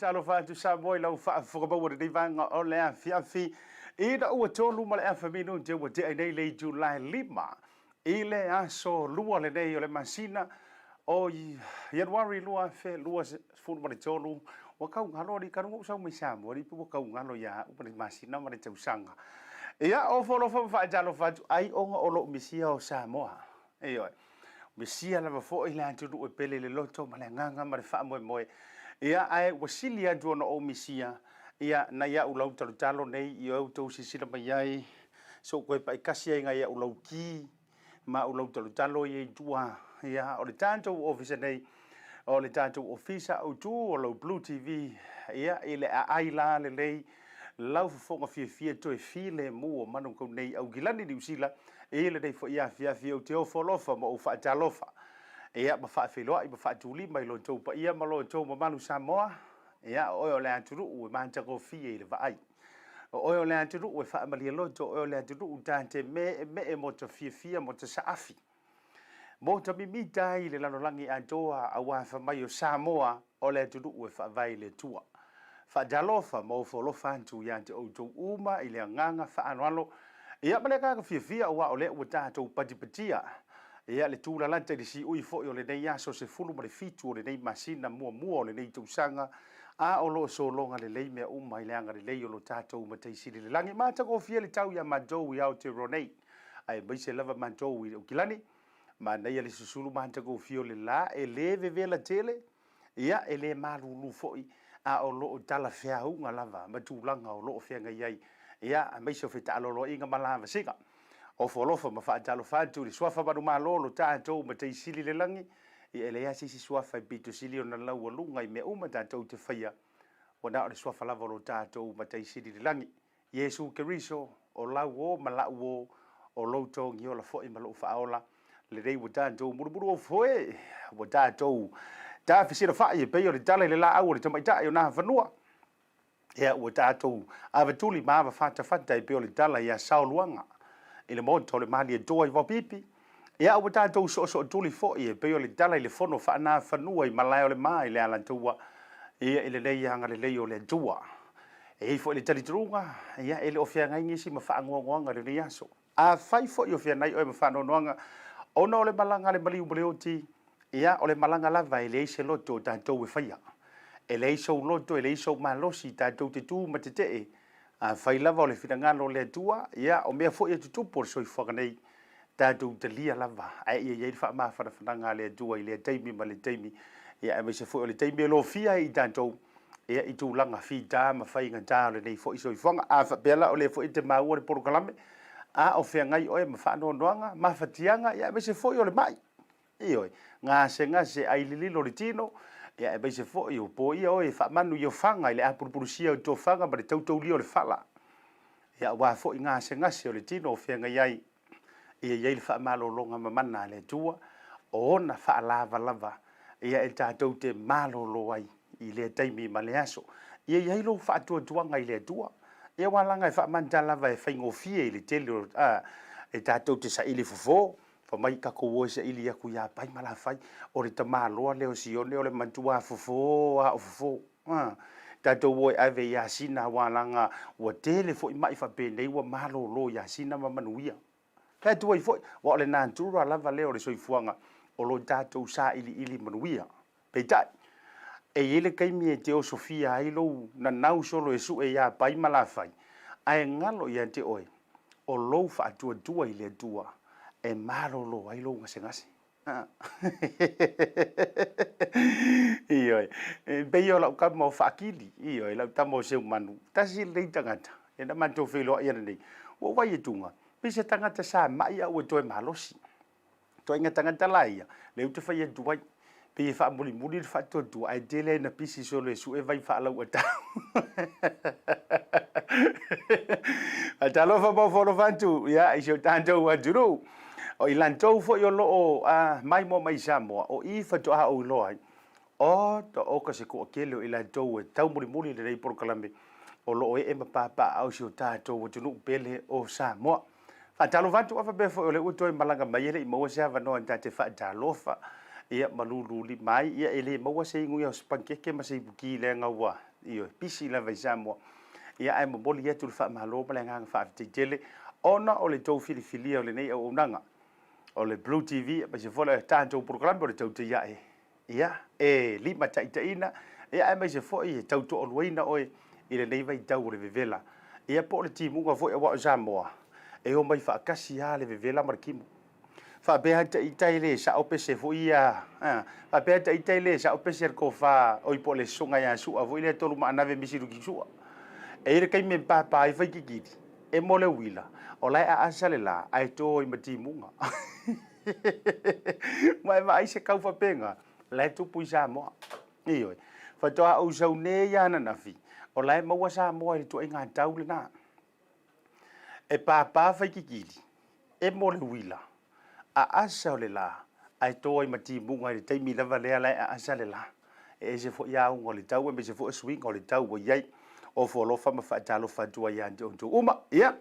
faatalofa atu Samoa i lau faafofoga maua i lenei vaega o le afiafi ina ua 3 ma le afa minute ua tea ai nei le itula e 5 i le aso 2 lenei o le masina o Ianuari 2023. Ua taugalo alii talu ona ou sau mai Samoa alii pe ua taugalo ia au ma le masina ma le tausaga. Ia, o ofo alofa ma faatalofa atu ai ona o lou misia o Samoa. Ioe, misia lava foi le atunuu e pele i le loto ma le agaga ma le faamoemoe. Ia, ae ua sili atu ona ou misia ia nai au lau talotalo nei i outou silasila mai ai so ou toe paikasi ai nai au lauki ma au lau talotalo ia i tua. Ia, o le tatou ofisa nei, o le tatou ofisa autu o lau Blue TV, ia, i le aai la lelei lau fofoga fiafia toe filemu o manu kau nei Aukilani Niu Sila i lenei foi afiafi. Ou te ofo alofa ma ou faatalofa, ia, ma faafeiloai ma faatulima i lo outou paia ma lo outou mamalu Samoa. Ia, o oe o le atunuu e matagofie i le vaai. O oe o le atunuu e faamalie loto, o oe o le atunuu ta te meemee mo ta fiafia mo ta saafi, mo ta mimita ai i le lalolagi atoa, aua fai mai o Samoa o le atunuu e faavae i le Atua. Faatalofa ma ofo alofa atu ia te outou uma i le agaga faaaloalo, ia, ma le agaga fiafia, aua o lea ua tatou patipatia, ia, le tulalata i le siui foi o lenei aso 17 o lenei masina muamua o lenei tausaga, a o lo o sologa lelei mea uma i le agalelei o lo tatou Matai Sili i le lagi. Matagofie le tau iā matou i Aotearoa nei, aemaise lava matou i Aukilani. Manaia le susulu matagofie o le la, e le vevela tele, ia, e le malulu foi, a o lo o talafeauga lava ma tulaga o lo o feagai ai, ia, aemaise o fetaaloloaiga ma lavasiga. Ofo alofa ma faatalofa atu i le suafa manumalo o lo tatou Matai Sili i le lagi. Ia, e leai lava se isi suafa e pito sili ona laualuga i mea uma tatou te faia, ua na o le suafa lava o lo tatou Matai Sili i le lagi, Iesu Keriso, o lau ō ma la'u ō, o lou togiola foi ma lou faaola lenei ua tatou mulumulu au foe, ua tatou tafesilafa'i e pei o le tala i le laau o le tamaitai o Nafanua. Ia, ua tatou avatuli ma avafatafata e pei o le tala iā Saoluaga i le maota o le Malietoa i Vaopipi. Ia, ua tatou soosootuli foi e pei o le tala i le fono faanafanua i Malae o le Ma i le Alataua, ia, i lenei agalelei o le Atua. E i ai foi le talitonuga, ia, e le o feagai nisi ma faanoanoaga i lenei aso. Afai foi o feagai oe ma faanoanoaga ona o le malaga a le maliu ma le oti, ia, o le malaga lava e leai se loto o tatou e faia. E leai sou loto, e leai sou malosi tatou te tu ma tetee. Afai lava o le finagalo o le Atua, ia, o mea foi e tutupu o le soifuaga nei, tatou talia lava, ae ia i ai le faamafanafanaga a le Atua i lea taimi ma le taimi, ia, aemaise foi o le taimi e lofia ai i tatou, ia, i tulaga fita ma faigata o lenei foi soifuaga. A faapea la o lea foi e te maua le polokalame, a o feagai oe ma faanoanoaga, mafatiaga, ia, aemaise foi o le mai, ioe, gasegase ai lililo le tino, ia, aemaise foi o poia oe e faamanu i ofaga i le apulupulusia o tofaga ma le tautaulia o le fala, ia, aua foi gasegase o le tino o feagai ai, ia i ai le faamalologa mamana a le Atua, o ona faalavalava, ia, e tatou te malolo ai i lea taimi ma le aso. Ia i ai lou faatuatuaga i le Atua. Ia, aua leaga e faamanta lava e faigofie i le tele o a, e tatou te saili fofo, fai mai tatou o e saili atu ia Pai ma Lafai, o le tamaloa lea o Sione o le matua fofo a o fofo. A, tatou o e ave ia Sina, aua leaga ua tele foi mai faapenei ua malolo ia Sina ma manuia. Fai atu ai foi, aua o le natura lava lea o le soifuaga o lo tatou sailiili manuia. Peitai, e i ai le taimi e te osofia ai lou nanau solo e sue ia Pai ma Lafai, ae galo ia te oe o lou faatuatua i le Atua e malolo ai lou gasegase. Ioe, e pei o lau tama o Faakili, ioe, lau tama o Seumanu, tasi lenei tagata, ia na matou feiloai ananei, ua ou vaai atuga, pei se tagata sa mai a ua toe malosi. Ituaiga tagata la ia, lea ou te fai atu ai, pei e faamulimuli le faatuatua, ae tele lava ina pisi solo e sue vai faalauatau. Faatalofa ma ofo alofa atu, ia, i si o tatou atunuu. O i latou foi o lo o maimoa mai i Samoa, o i faatoa ou iloa ai, oka oka se toatele o i latou e taumulimuli i lenei polokalame o lo o ee ma papaaao i si o tatou atunuu pele o Samoa. Faatalofa atu, a faapea foi o lea ua toe malaga mai e le i maua se avanoa ta te faatalofa, ia, ma lululima ai, ia, e le maua se inu ia o se panikeke ma se ipuki leaga ua Ioe, pisi lava i Samoa. Ia, ae momoli atu le faamalo ma le agaga faafetai tele ona o le tou filifilia o lenei auaunaga o le Blue TV aemaise foi le tatou polokalame o le Tautai Ae, ia, e limataitaiina, ia, aemaise foi e tau toaluaina oe i lenei vaitau o le vevela, ia, po o le timuga foi, aua o Samoa, e omai faatasi lava le vevela ma le timu. Faapea ta ita e le sao pese foi ia, faapea ta ita e le sao pese a le tofa oi po o le susuga ia Sua foi lea Tolumaanave Misi Luki Sua. E i ai le taimi e papa ai Faititili, e mo le uila, o la e aasa le la, ae to ai ma timuga. Ma e vaai se kau faapena, la e tupu i Samoa. Ioe, faatoa ou sau nei ananafi, o la e maua Samoa i le tuaiga tau lena. E pāpā Faititili, e mo le uila, aasa o le la, ae to ai ma timuga i le taimi lava lea la e aasa le la. E ese foi auga o le tau aemaise foi o suiga o le tau ua i ai. Ofo alofa ma faatalofa atu ai ia te outou uma. Ia,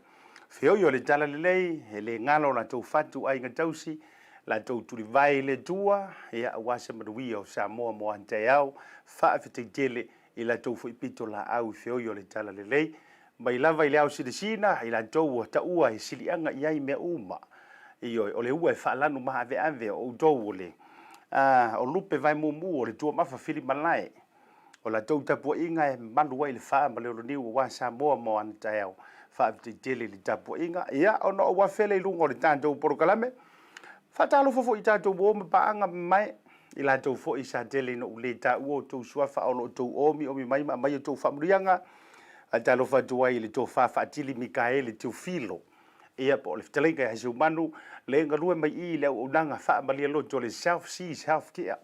feoi o le talalelei, e le galo latou fatu aiga tausi, latou tulivae i le Atua, ia, aua se manuia o Samoa mo a taeao. Faafetai tele i latou foi pitolaau i feoi o le talalelei. Mai lava i le ao sinasina, i latou ua taua e siliaga i ai mea uma. Ioe, o le ua e faalanu maaveave o outou o le, a, o lupe vae mumu o le tuamafa filimalae. O latou tapuaiga e malu ai le fa ma le oloniu aua Samoa mo ana taeao. Faafetai tele i le tapuaiga. Ia, ona ou afe lea i luga o le tatou polokalame. Faatalofa foi i tatou uo ma paaga mamae, i latou foi sa tele ina ou le taua outou suafa a o lo o outou omiomi mai ma aumai outou faamanuiaga. Faatalofa atu ai i le Tofa Faatili Mikaele Teofilo, ia po o le fetalaiga ia Seumanu, le galue mai i i le auaunaga faamalie loto a le South Seas Healthcare,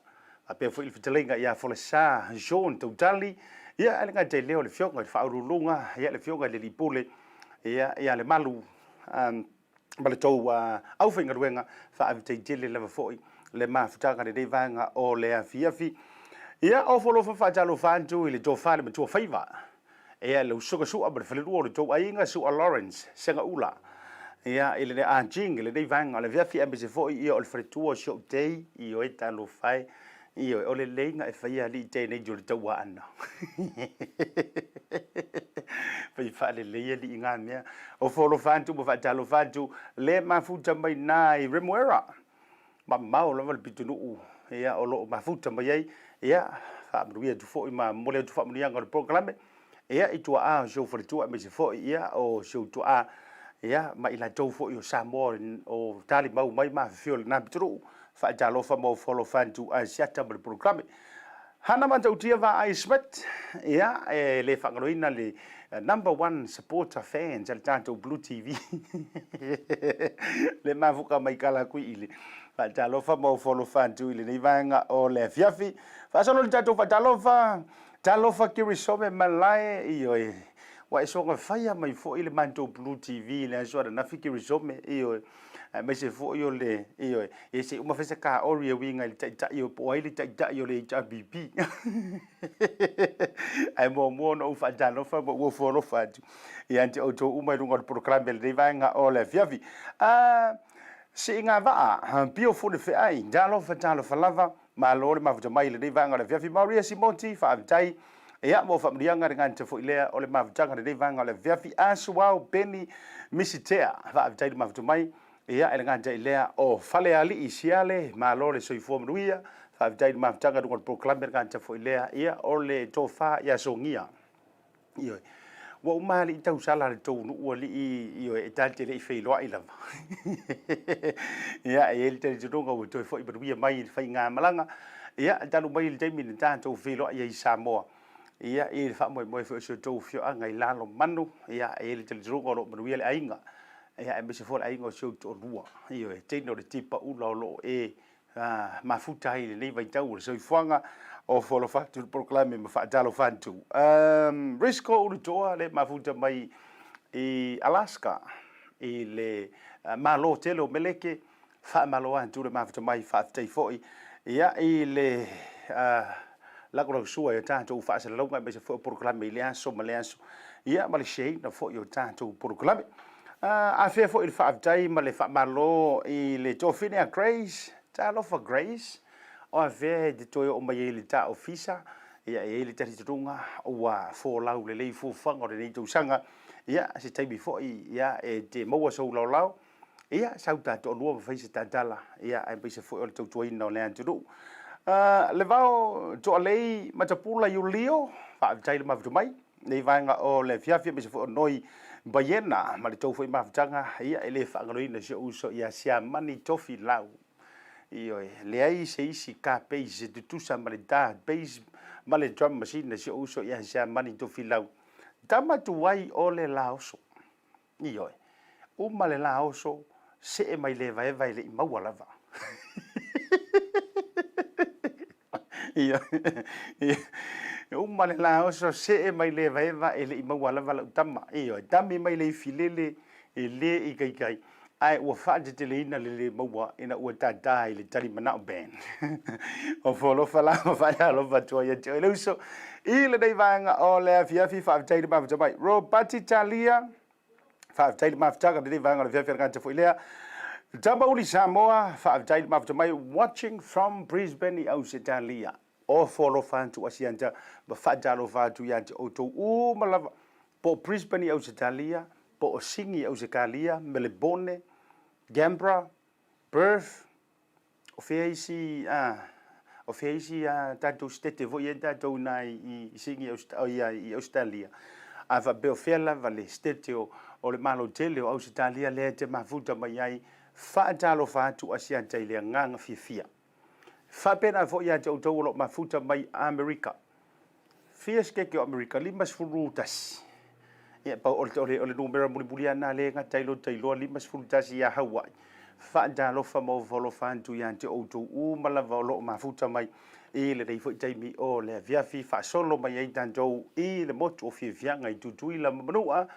faapea foi le fetalaiga ia Folasa John Tautali, ia ae le gata i lea o le Afioga i le Faauluuluga, ia le Afioga i le Alii Pule, ia ia Lemalu, ma le tou aufaigaluega. Faafetai tele lava foi le mafutaga i lenei vaega o le afiafi. Ia, ofo alofa faatalofa atu i le tofa le matua faiva. Ia, le usoga Sua ma le falelua o le tou aiga, Sua Lawrence Segaula. Ia, i le Ah Jing i lenei vaega o le afiafi, aemaise foi ia o le faletua o si ou tei, ioe talofa e. Ioe, o le leiga e faia alii te nei o le tauaana. Fai faalelei alii ngā mea. O folofa atu ma faatalofa atu le mafuta mai nā i Remuera. Mamao lava le pitonuu ia o loo mafuta mai ai. Ia, faamanuia atu foi ma momoli atu faamanuiaga o le polokalame. Ia, i tuaa o si ou faletua aemaise foi ia o si ou tuaa ia ma i latou foi o Samoa o talimau mai ma afifio i lena pitonuu. Faatalofa ma ofo alofa atu Asiata ma le polokalame. Hana Matautia Vaai Smith, ia, e le faagaloina le number one supporter fans a le tatou Blue TV. Le mafuka mai Kalakuiili. Faatalofa ma ofo alofa atu i lenei vaega o le afiafi. Faasolo le tatou faatalofa. Talofa Kirisome Malae, ioe. Ua e soona faia mai foi le matou Blue TV i le aso ananafi Kirisome, ioe. Aemaise foi o le, ioe, ia se i uma fai se kaori e uiga i le taitai o, po o ai le taitai o le HRPP. Ae muamua ona ou faatalofa ma ou ofo alofa atu ia te outou uma i luga o le polokalame i lenei vaega o le afiafi. Siiga vaa, pio funefeai, talofa talofa lava, Malo le mafuta mai i lenei vaega o le afiafi. Maria Simoti, faafetai. Ia, mo faamanuiaga le gagana foi lea o le mafutaga i lenei vaega o le afiafi. Asuao Beni Misitea, faafetai le mafuta mai. Ia, e le gata i lea o Falealii Siale, malo le soifua manuia. Faafetai le mafutaga i luga o le polokalame le gagana foi lea. Ia, o le tofa ia Sogia. Ioe. Ua uma alii tausala a le tou nuu alii, ioe, e ta te le i feiloai lava. Ia, e i ai le talitonuga ua toe foi manuia mai i le faigamalaga. Ia, talu mai le taimi na tatou feiloai ai i Samoa, ia, i le faamoemoe foi o si outou afioaga i Lalomanu, ia, e i ai le talitonuga o lo o manuia le aiga, ia, aemaise foi le aiga o si ou toalua. Ioe, teine o le tipaula o lo o e mafuta ai i lenei vaitau o le soifuaga o folofa atu le polokalame ma faatalofa atu. Risco Ulutoa le mafuta mai i Alaska i le Malo tele o Meleke, faamalo atu le mafuta mai, faafetai foi ia i le lagolagosua i a tatou faasalalauga aemaise foi o polokalame i le aso ma le aso, ia ma le shareina foi o tatou polokalame. Afea foi le faafetai ma le faamalo i le tofine a Grace. Talofa Grace, o afea e te toe oo mai ai i le ta ofisa? Ia, e i ai le talitonuga ua folau lelei fuafuaga o lenei tausaga. Ia, se taimi foi, ia, e te maua sou laolao, ia, sau ta toalua ma fai se tatala, ia, aemaise foi o le tautuaina o le atunuu. Le vao Toalei Matapula Iulio, faafetai le mafuta mai nei vaega o le afiafi, aemaise foi o Noi Baiena ma le tou foi mafutaga. Ia, e le faagaloina si ou uso ia Siamani Tofilau. Ioe, leai se isi ka bass e tutusa ma le da bass ma le drum machine a si ou uso ia Siamani Tofilau. Tama tuai o le laoso. Ioe, uma le laoso, see mai le evaeva e le i maua lava. Ioe, uma le laoso, see mai le evaeva e le i maua lava lau tama. Ioe, tami mai le ifilele e le ikaikai, ae ua faateteleina le le maua ina ua tata i le Talimanao Band. O folofa la ma faalealofa atu ai ia te oe le uso i lenei vaega o le afiafi. Faafetai i le mafuta mai. Robati Talia, faafetai i le mafutaga i lenei vaega o le afiafi, a le gata foi lea. Tamauli Samoa, faafetai i le mafuta mai, watching from Brisbane i Ausetalia. Ofo alofa atu Asiata ma faatalofa atu ia te outou uma lava, po o Brisbane i Ausetalia, po o Sini i Ausetalia, Melebone, Canberra, Perth, o fea isi, a, o fea isi a tatou sitete foi e tatou ina i Sini i Ausetalia, a faapea o fea lava le sitete o le Malo tele o Ausetalia lea e te mafuta mai ai, faatalofa atu Asiata i le agaga fiafia. Faapena foi ia te outou o lo o mafuta mai Amerika. Fia sitete o Amerika? 51. Ia, pau o le, o le numera mulimuli lava lena lea e gata ai lota iloa, 51 ia Hawaii. Faatalofa ma ofo atu ia te outou uma lava o lo o mafuta mai i lenei foi taimi o le afiafi, faasolo mai ai tatou i le motu o Fiafiaga i Tutuila ma Manua.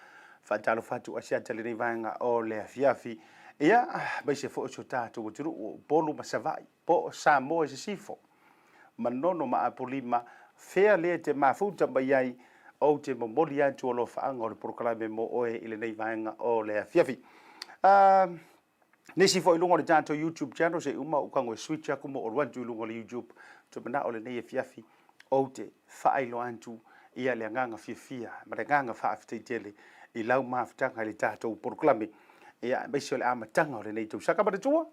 Faatalofa atu Asiata lenei vaega o le afiafi. Ia, aemaise foi o si o tatou atunuu o Upolu ma Savaii, po o Samoa i Sisifo, Manono ma Apolima, fea lea e te mafuta mai ai, ou te momoli atu alofaaga o le polokalame mo oe i lenei vaega o le afiafi. Nisi foi i luga o le tatou YouTube channel, se i uma ou tago e switch aku ma ou alu atu i luga o le YouTube. Ou te manao lenei afiafi ou te faailoa atu ia le agaga fiafia ma le agaga faafetai tele i lau mafutaga i le tatou polokalame, ia, aemaise o le amataga o lenei tausaga. Manatua,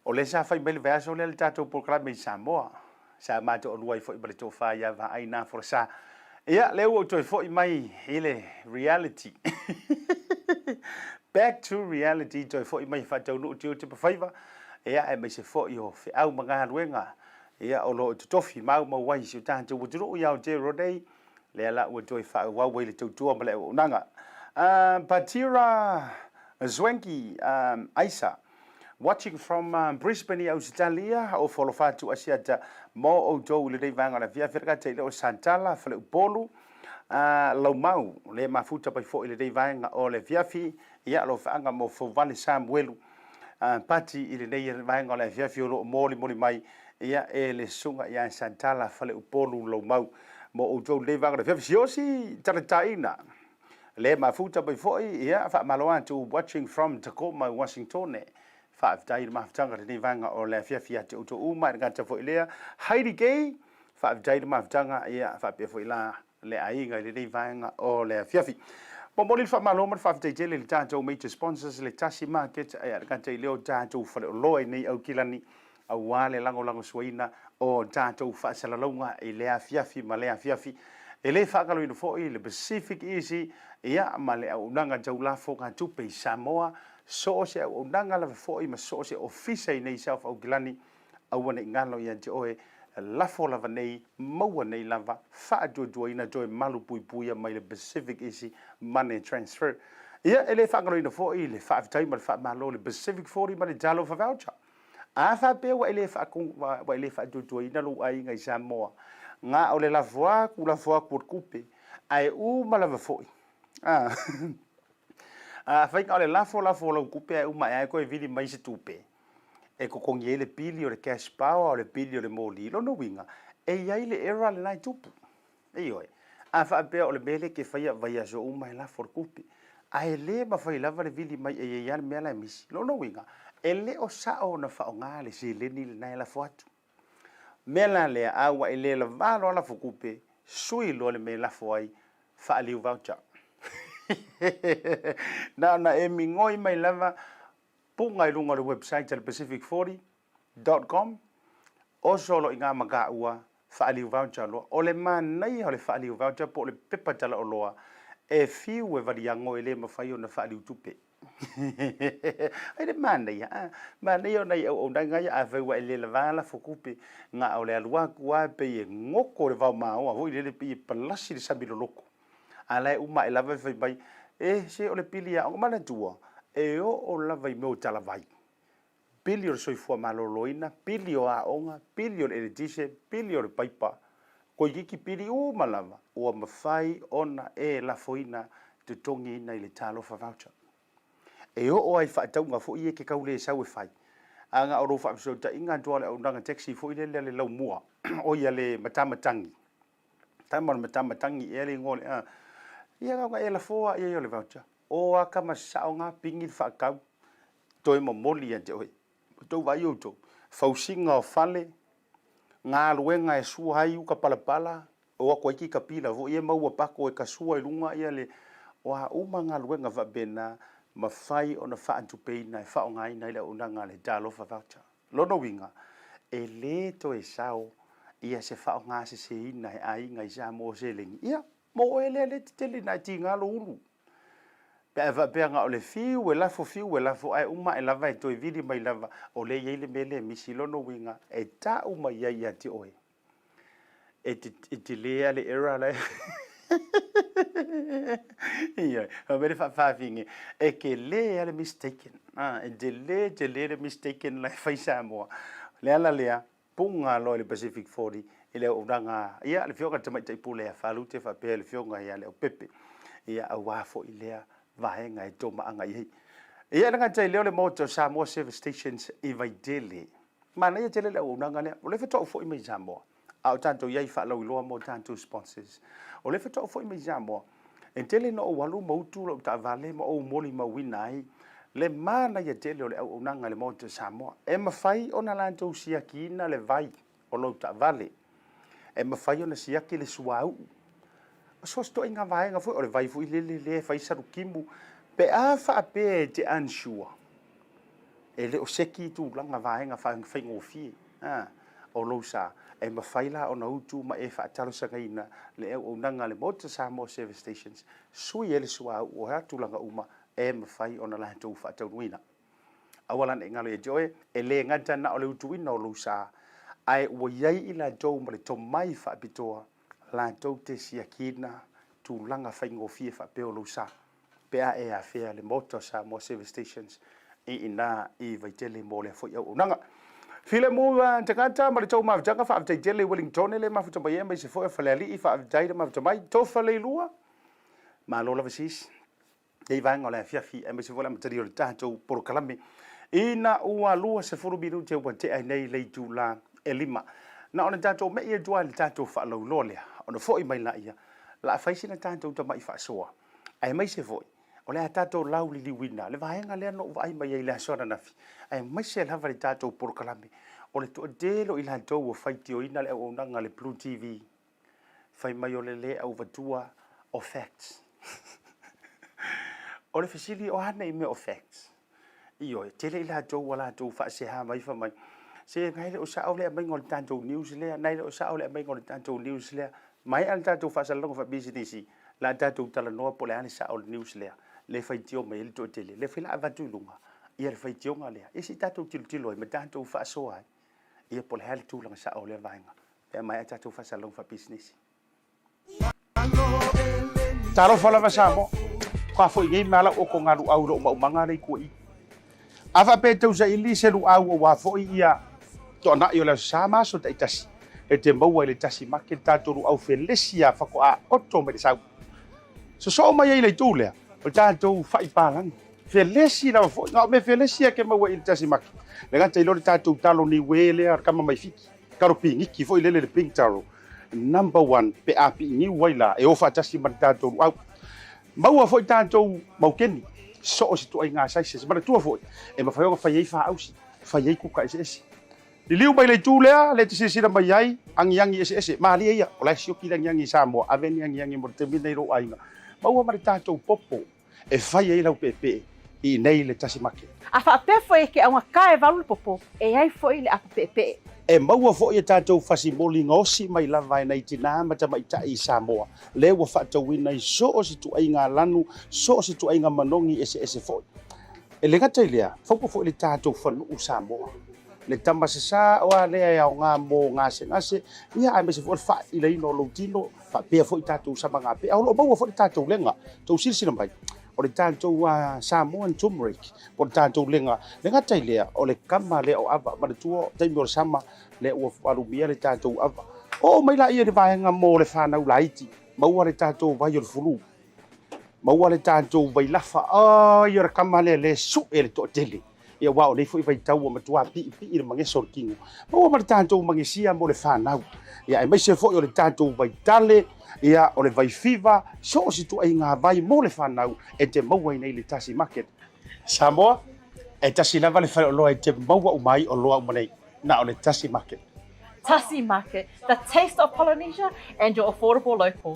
o lea sa fai mai le vaiaso lea le tatou polokalame i Samoa, sa matou alua ai foi ma le tofa ia Vaai Na Folasa. Ia, lea ua ou toe foi mai i le reality. Back to reality, toe foi mai e faataunuu tiute ma faiva, ia, aemaise foi o feau ma galuega, ia, o lo o totofi maumau ai si o tatou atunuu i Aotearoa nei, lea la ua toe faaauau ai le tautua ma le auaunaga. Patira Zwenki Aisa, watching from Brisbane i Ausetalia, o folofa atu Asiata mo outou i lenei vaega o le afiafi. Le gata i lea o Santala, Faleupolu, Laumau, le mafuta mai foi i lenei vaega o le afiafi. Ia, alofaaga mo Fouvale Samuelu Pati i lenei vaega o le afiafi o lo o molimoli mai, ia, e le susuga ia Santala Faleupolu Lomau mo outou i lenei vaega o le afiafi. Siaosi Talataina, le mafuta mai foi, ia, faamalo atu, watching from Tacoma, Washington. Faafetai i le mafutaga i lenei vaega o le afiafi ia te outou uma. E le gata foi i lea, Heidi Gay, faafetai i le mafutaga, ia, faapea foi la le aiga i lenei vaega o le afiafi. Momoli le faamalo ma le faafetai tele i le tatou major sponsors, le Tasi Market, ia le gata i lea o tatou faleoloa i nei Aukilani, aua le lagolagosuaina o tatou faasalalauga i lea afiafi ma lea afiafi. E le faagaloina foi le Pacific Easy, ia, ma le auaunaga tau lafogatupe i Samoa, so o se auaunaga lava foi ma so o se ofisa i nei South Aukilani, Aua ne i galo ia te oe, lafo lava nei, maua nei lava, faatuatuaina toe malu puipuia mai le Pacific Easy Money Transfer. Ia, e le faagaloina foi le faafetai ma le faamalo i le Pacific 40 ma le Talofa Voucher. A faapea ua e le ua e le faatuatuaina lou aiga i Samoa, na o le lafo atu, lafo atu o le tupe, ae uma lava foi. Afai na o le lafo lafo o lau tupe ae uma ae lava e toe vili mai se tupe, e totogi ai le pili o le cash power, o le pili o le moli. Lona uiga, e i ai le error lena e tupu. Ioe. A faapea o le mea lea e te faia vaiaso uma e lafo le tupe, ae le mafai lava le vili mai e i ai lava le mea la e misi. Lona uiga, e le o sao ona faaaoga le seleni lena e lafo atu. Mea la lea, a ua e le lavā loa lafo tupe, sui loa le mea e lafo ai, faaliu voucher. Na ona e migoi mai lava puga i luga o le website a le Pacific 40 com, oso loa i ina ma taua faaliu voucher loa. O le manaia o le faaliu voucher po o le pepa talaoloa, e fiu e valiago e le mafai ona faaliu tupe. Ai le manaia, a? Manaia o nai auaunaga ia, afai ua e le lava lafo tupe, na o le alu atu lava pei e goto le vaomaoa foi lele pei e palasi le sami loloto. A la e uma ae lava e fai mai, e se o le pili aoga. Manatua, e oo lava i mea o talavai, pili o le soifua maloloina, pili o aoga, pili o le eletise, pili o le paipa, toeitiiti pili uma lava ua mafai ona e lafoina totogiina i le Talofa Voucher. E oo lava i faatauga foi ia e te tau le sau e fai, a na o lou faafesootaiga atu lava o le auaunaga taxi foi lele a le laumua, oi a le matamatagi, tama o le matamatagi ea le igoa o le a, ia na ona e lafoa lava i ai o le voucher, o ata ma sao na pigi le faatau, toe momoli ia te oe. Ua outou vaai outou, fausiga o fale, galuega e sua ai uta palapala, o atu ai kitapila foi ia maua pako e tasua i luga ia le, o a uma galuega faapena, mafai ona faatupeina e faaaogaina ai le auaunaga a le Talofa Voucher. Lona uiga, e le toe sao ia se faaaogaseseina e aiga i Samoa seleni. Ia, mo oe lea lea e te tele ina e tiga lou ulu. Pe a faapea na o le fiu e lafo, fiu e lafo, ae uma ae lava e toe vili mai lava, o lea e i ai le mea lea e misi. Lona uiga, e tau mai ai ia te oe, e te, e tele lava le error la e Ioe, fai mai le faafafine, e tele lava le mistaken. E tele tele le mistaken la e fai Samoa. O le ala lea, puga loa i le Pacific 40 i le auaunaga ia le afioga i le Tamaitai Pule ia Falute faapea le afioga ia Leaupepe, ia aua foi lea vaega e tomaaga i ai. Ia e le gata i lea o le Maota o Samoa Service Stations i Vaitele. Manaia tele le auaunaga lea. O lea faatoa ou foi mai i Samoa, a o tatou i ai faalauiloa mo tatou sponsors. O lea faatoa ou foi mai i Samoa, E tele ina ou alu ma utu lau taavale ma ou molimauina ai le manaia tele o le auaunaga i le Maota o Samoa. E mafai ona latou siakiina le vai o lou taavale. E mafai ona siaki le suauu. O so o se ituaiga vaega foi, o le vai foi lele lea e fai salukimu pe a faapea e te unsure. E le o seki tulaga vaega faigofie o lou sa, e mafai la ona utu ma e faatalosagaina le auaunaga a le Maota Samoa Service Stations, sui ai le suauu o a tulaga uma e mafai ona latou faataunuuina. Aua la ne i galo ia te oe, e le gata na o le utuina o lou sa, ae ua i ai i latou ma le tomai faapitoa latou te siakiina tulaga faigofie faapea o lou sa pe a e afea le Maota o Samoa Service Stations i ina i Vaitele mo lea foi auaunaga. Filemu tagata ma le tou mafutaga, faafetai tele i Wellingtone le mafuta mai aemaise foi o Falealii, faafetai le mafuta mai. Tofa Leilua, malo lava sis. Nei vaega o le afiafi aemaise foi le amatalia o le tatou polokalame. Ina ua 20 minute ua tea ai nei le itula e 5. Na ona tatou me'i atu lava i le tatou faalauiloa lea, ona foi mai laia, la fai sina tatou tamai faasoa, aemaise foi o le a tatou lauliliuina le vaega lea na ou vaai mai ai i le aso ananafi, aemaise lava le tatou polokalame o le toatele o i latou ua faitioina le auaunaga a le Blue TV. Fai mai o le le auvatua o facts. O le fesili, o a nei mea o facts? Ioe, tele i latou ua latou faaseha mai fai mai, se na e le o sao le aumaiga o le tatou news lea, na e le o sao le aumaiga o le tatou news lea. Maea le tatou faasalalauga faapisinisi, la tatou talanoa po o le a le sao o le news lea, le faitio mai ai le toatele, lea foi la avatu i luga ia le faitioga lea, ia se i tatou tilotilo ai ma tatou faasoa ai, ia po o le a le tulaga sao o lea vaega. Pe a maea tatou faasalalauga faapisinisi. Talofa lava Samoa. Ka foi nei ma lau oko ngā luau i lou maumaga lea i tua i. A faapea e tausaili se luau aua foi ia toanai o le Aso Sa ma aso taitasi, e te maua i le tasi make le tatou luau felesi a faatoa oto mai le sau. Sosoo mai ai le itu lea, o le tatou fai palagi. Felesi lava foi, na o mea felesi a ke maua i le tasi make. Le gata i lo le tatou talo niue lea, kama mai Fiti. Taro piniki foi lele le pink taro number one pe a piiniu ai la e o faatasi ma le tatou luau. Maua foi tatou maukeni so o se ituaiga sizes. Manatua foi e mafai ona fai ai faausi, fai ai kuka eseese. Liliu mai le itu lea, lea e te silasila mai ai, agiagi eseese, malie ia, o la e sioki le agiagi i Samoa, ave ni agiagi mo le taimi lenei i lou aiga. Maua ma le tatou popo e fai ai lau peepee i inei i le Tasi Market. A faapea foi e ke augata e valu le popo, e i ai foi le apo peepee. E maua foi e tatou fasimoli gaosi mai lava e nai tinā ma tamaitai i Samoa, lea ua faatauina i so o se ituaiga lanu, so o se ituaiga manogi eseese foi. E le gata i lea, faupa foi le tatou fanuu Samoa, le tama sasā oa lea e aoga mo gasegase, ia aemaise foi o le faailaina o lou tino, faapea foi tatou samagapea. O lo o maua foi le tatou lega, tou silasila mai, o le tatou Samoan turmeric, po o le tatou lega. Le gata i lea, o le kama lea o ava, manatua taimi o le sama, lea ua alumia le tatou ava. Oo mai laia i le vaega mo le fanau laiti, maua le tatou vai o le fulu, maua le tatou vailafa, ai o le kama lea le sue le toatele. Ia aua o nei foi vaitau ua matua piipii le mageso o le tino. Maua ma le tatou magesia mo le fanau. Ia aemaise foi o le tatou vaitale, ia o le vaifiva, so o se ituaiga vai mo le fanau e te maua i nei le Tasi Market. Samoa, e tasi lava le faleoloa e te maua uma ai oloa uma nei, na o le Tasi Market. Tasi Market, the taste of Polynesia and your affordable local.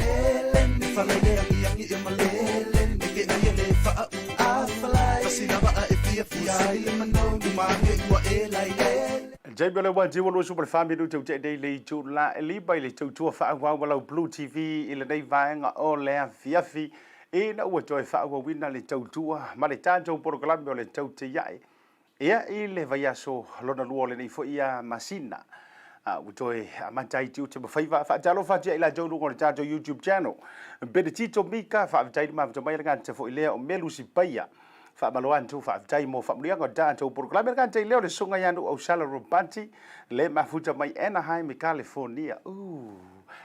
Jamie o le ua jiwa lusu ma le wha minute u te nei le itu la e liba i le tautua whaauau ma lau Blue TV i lenei vaega o le afiafi ina ua toe faaauauina le tautua ma le tatou polokalame o le Tauteiae Ia, i le vaiaso lona lua o lenei foi masina, ua toe amata ai tiute ma faiva. Faatalofa atu ia i latou i luga o le tatou YouTube channel. Benetito Mika, faafetai le mafuta mai, le gata foi lea o Melusi Paia. Faamalo atu, faafetai mo faamanuiaga o le tatou polokalame. Le gata i lea o le susuga ia Nuuausala Robati, le mafuta mai Anaheim i California.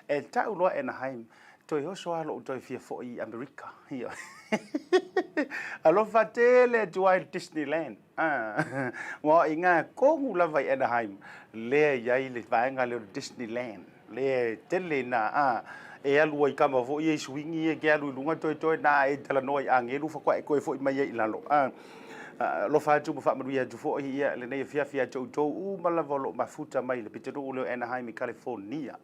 E tau loa Anaheim, Toe oso lava lou toe fia foi i Amerika. Ioe. Alofa tele atu ai i le Disneyland. Aua i ina tonu lava i Anaheim lea e i ai le vaega lea o le Disneyland. Lea e tele ina e alu ai kama foi ia i suigi ia e te alu i luga toe toe na e talanoa i agelu faatoa e toe foi mai ai i lalo. Alofa atu ma faamanuia atu foi ia lenei afiafi ia te outou uma lava o lo o mafuta mai i le pitonuu lea o Anaheim i California.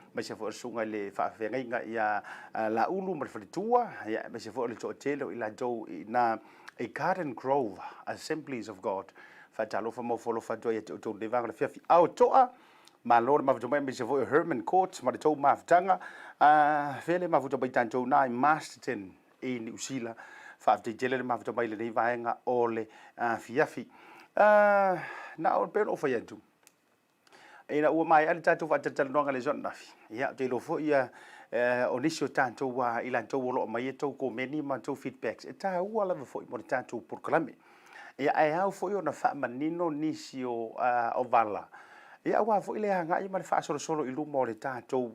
aemaise foi o le susuga i le faafeagaiga ia Laulu ma le faletua, ia, aemaise foi o le toatele o i latou i ina i Garden Grove Assemblies of God. Faatalofa ma ofo alofa atu ai ia te outou i lenei vaega o le afiafi. Ao toa, malo le mafuta mai, aemaise foi o Herman Court ma le tou mafutaga. Fea le mafuta mai tatou na i Masterton i Niu Sila. Faafetai tele le mafuta mai i lenei vaega o le afiafi. Na o, pei ona ou fai atu, Ina ua maea le tatou faatalatalanoaga i le aso ananafi, ia, ou te iloa foi ia, o nisi o tatou i latou o lo o aumai a outou komeni ma outou feedbacks, e taua lava foi mo le tatou polokalame. Ia, ae ao foi ona faamanino nisi o, o vala, ia, aua foi le agai ma le faasolosolo i luma o le tatou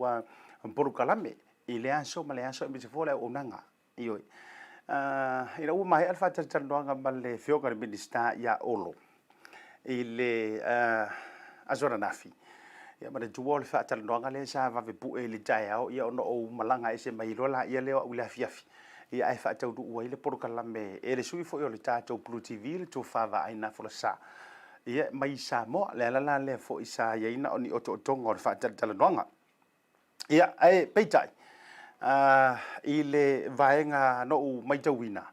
polokalame i lea aso ma lea aso aemaise foi o le auaunaga. Ioe. Ina ua maea le faatalatalanoaga ma le Afioga i le Minisita ia Olo i le aso ananafi, ia manatua o le faatalanoaga lea sa vave pue i le taeao, ia ona ou malaga ese mai loa laia lea o au i le afiafi, ia ae faataunuu ai le polokalame e le sui foi o le tatou Blue TV, le Tofa Vaai Nafolasa, ia mai Samoa. Le ala la lea foi sa i ai na o ni otootoga o le faatalatalanoaga. Ia, ae peitai, i le vaega na ou matauina,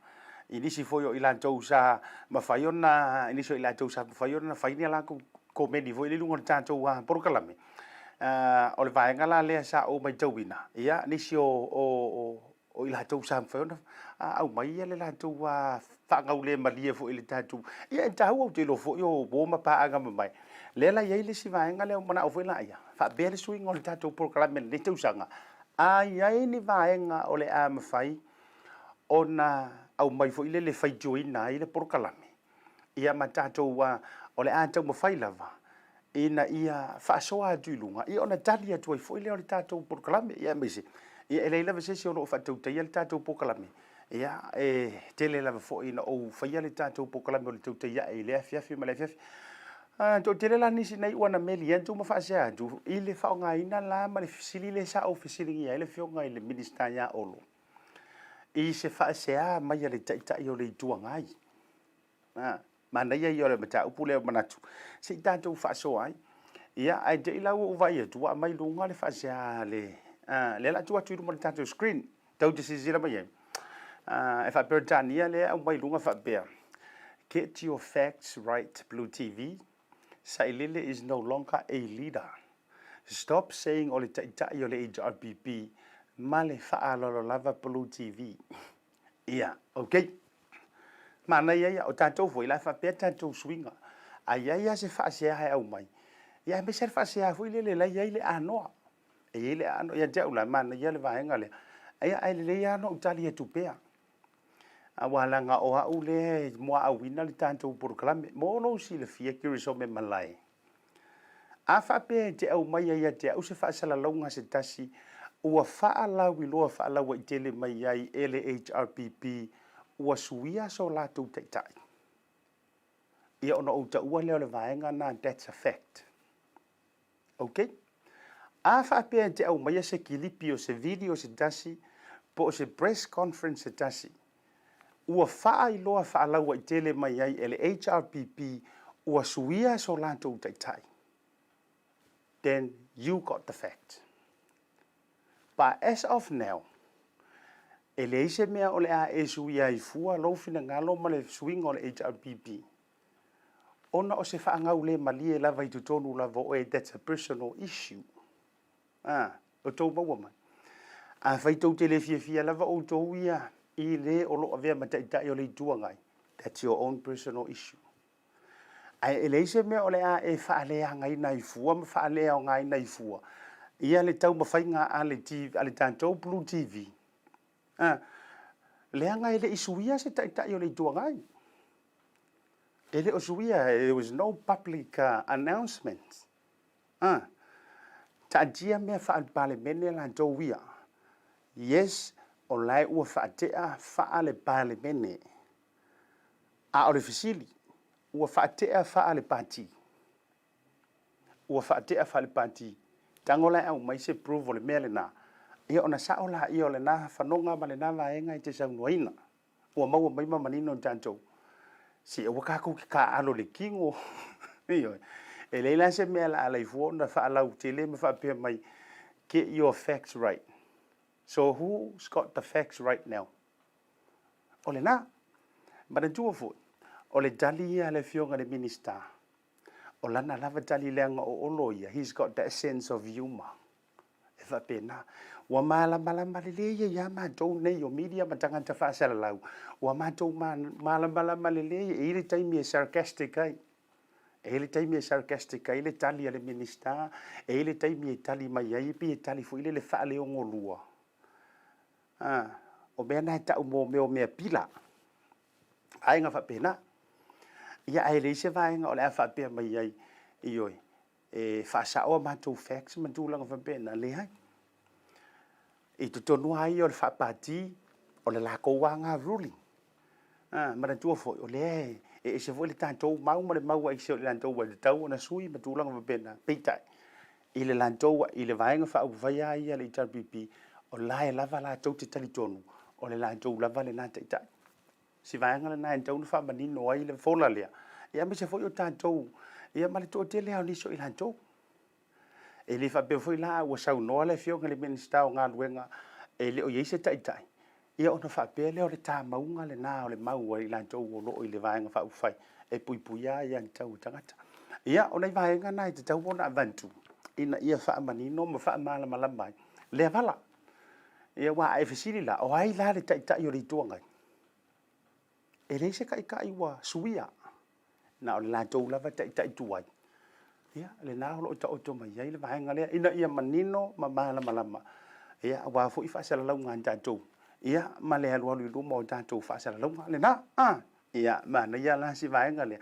i nisi foi o i latou sa mafai ona, i nisi o i latou sa mafai ona fai ni a latou komeni foi lea i luga o le tatou polokalame, o le vaega la lea sa ou matauina, ia, nisi o O i latou sa mafai ona aumai le latou faagaulemalie foi i le tatou... Ia e taua ou te iloa foi o uo ma paaga mamae. Lea la e i ai le isi vaega lea ua manao foi laia, faapea le suiga o le tatou polokalame i lenei tausaga, a i ai ni vaega o le a mafai ona aumai foi lele e faitioina ai le polokalame, ia ma tatou o le a taumafai lava ina ia faasoa atu i luga, ia ona tali atu ai foi lea o le tatou polokalame. Ia aemaise, ia e leai lava se isi o lo o faatautaia le tatou polokalame, ia e tele lava foi ina ou faia le tatou polokalame o le tautai ae i lea afiafi ma lea afiafi. Toatele la nisi na iu ana meli atu ma faasea atu i le faaaogaina la ma le fesili lea sa ou fesiligia ai le Afioga i le Minisita ia Olo i se faasea mai a le Taitai o le Itu Agai. Manaia ia o le mataupu lea o manatu, se i tatou faasoa ai. Ia, ae te i la ua ou vaai atu, ua aumai luga le faasea a le, a, lea o le a tuu atu i luma o le tatou screen, tou te silasila mai ai. A, e faa-Peretania lea e aumai i luga faapea, Get your facts right, Blue TV, Sailele is no longer a leader. Stop saying o le taitai o le HRPP ma le faaaloalo lava Blue TV. Ia, ok. Manaia ia, o tatou foi, la e faapea tatou suiga. A i ai lava se faasea e aumai, ia aemaise lava le faasea foi lele la e i ai le anoa. E i ai le aano ia te au la, manaia le vaega lea. Ia, ae lelei lava ona ou tali atu pea. Aua leaga o au lea e muaauina le tatou polokalame. Mo lou silafia Kirisome Malae, A faapea e te aumaia ia te au se faasalalauga se tasi ua faalauiloa faalauaitele mai ai e le HRPP ua suia so latou taitai, ia ona ou taua lea o le vaega na that's a fact. Ok? A faapea e te aumaia se kilipi o se video se tasi po o se press conference se tasi ua faailoa faalauaitele mai ai e le HRPP ua suia so latou taitai, then you got the fact. But as of now, e leai se mea o le a e suia ai fua lou finagalo ma le suiga o le HRPP, ona o se faagaulemalie lava i totonu lava o oe, that's a personal issue. A, outou maua mai. Afai tou te le fiafia lava outou ia i le o lo o avea ma Taitai o le Itu Agai, that's your own personal issue. Ae e leai se mea o le a e faaleagaina ai fua ma faaleaogaina ai fua ia le taumafaiga a le, a le tatou Blue TV. A, leaga e le i suia se Taitai o le Itu Agai. E le o suia, there was no public announcement. A, taatia mea faa-Palemene latou ia. Yes, o lae ua faatea faa-le-Palemene. A o le fesili, ua faatea faa-le-Pati? Ua faatea faa-le-Pati. Tago la e aumai se proof o le mea lena, ia ona sao laia o lena fanoga ma lena vaega e te saunoaina. Ua maua mai ma manino tatou. Se aua tatou te taaalo i le tino. Ioe. E leai la se mea o le a alai fua ona faalautele ma faapea mai, get your facts right. So who's got the facts right now? O lena. Manatua foi, o le tali ia a le Afioga i le Minisita, o lana lava tali leaga o Olo ia, he's got that sense of humour. E faapena. Ua malamalama lelei ia iā matou nei o media ma tagata faasalalau, ua matou malamalama lelei e i ai le taimi e sarcastic ai. E i ai le taimi e sarcastic ai le tali a le Minisita, e i ai le taimi e tali mai ai, pei e tali foi lele faaleogolua. A, o mea na e tau mo mea o mea pila. Aiga faapena. Ia ae leai se vaega o le a faapea mai ai, ioe, E faasao a matou facts ma tulaga faapena, leai. I totonu lava ia o le faapati, o le latou lava na ruling. A, manatua foi, o lea e ese foi le tatou mau ma le mau a isi o i latou ua tatau ona sui ma tulaga faapena. Peitai, i le latou, i le Vaega Faaupufai lava ia a le HRPP, o la e lava latou te talitonu, o le latou lava lena taitai. Si vaega lena e tatau ona faamanino ai le fola lea, ia aemaise foi o tatou, ia ma le toatele lava o nisi o i latou. E le faapea foi la ua saunoa le Afioga i le Minisita o Galuega e le o i ai se taitai, ia ona faapea lea o le tamauga lena o le mau a i latou o lo o i le Vaega Faaupufai e puipuia aiatatau a tagata. Ia, o nai vaega na e tatau ona avatu ina ia faamanino ma faamalamalama ai lea vala. Ia, aua a e fesili la, o ai la le Taitai o le Itu Agai? E leai se taitai ua suia, na o le latou lava taitai tuai. Ia, lena o lo o taoto mai ai le vaega lea, ina ia manino ma malamalama, ia, aua foi faasalalauga a tatou, ia, ma le alualu i luma o tatou faasalalauga. Lena, a, ia, manaia la si vaega lea.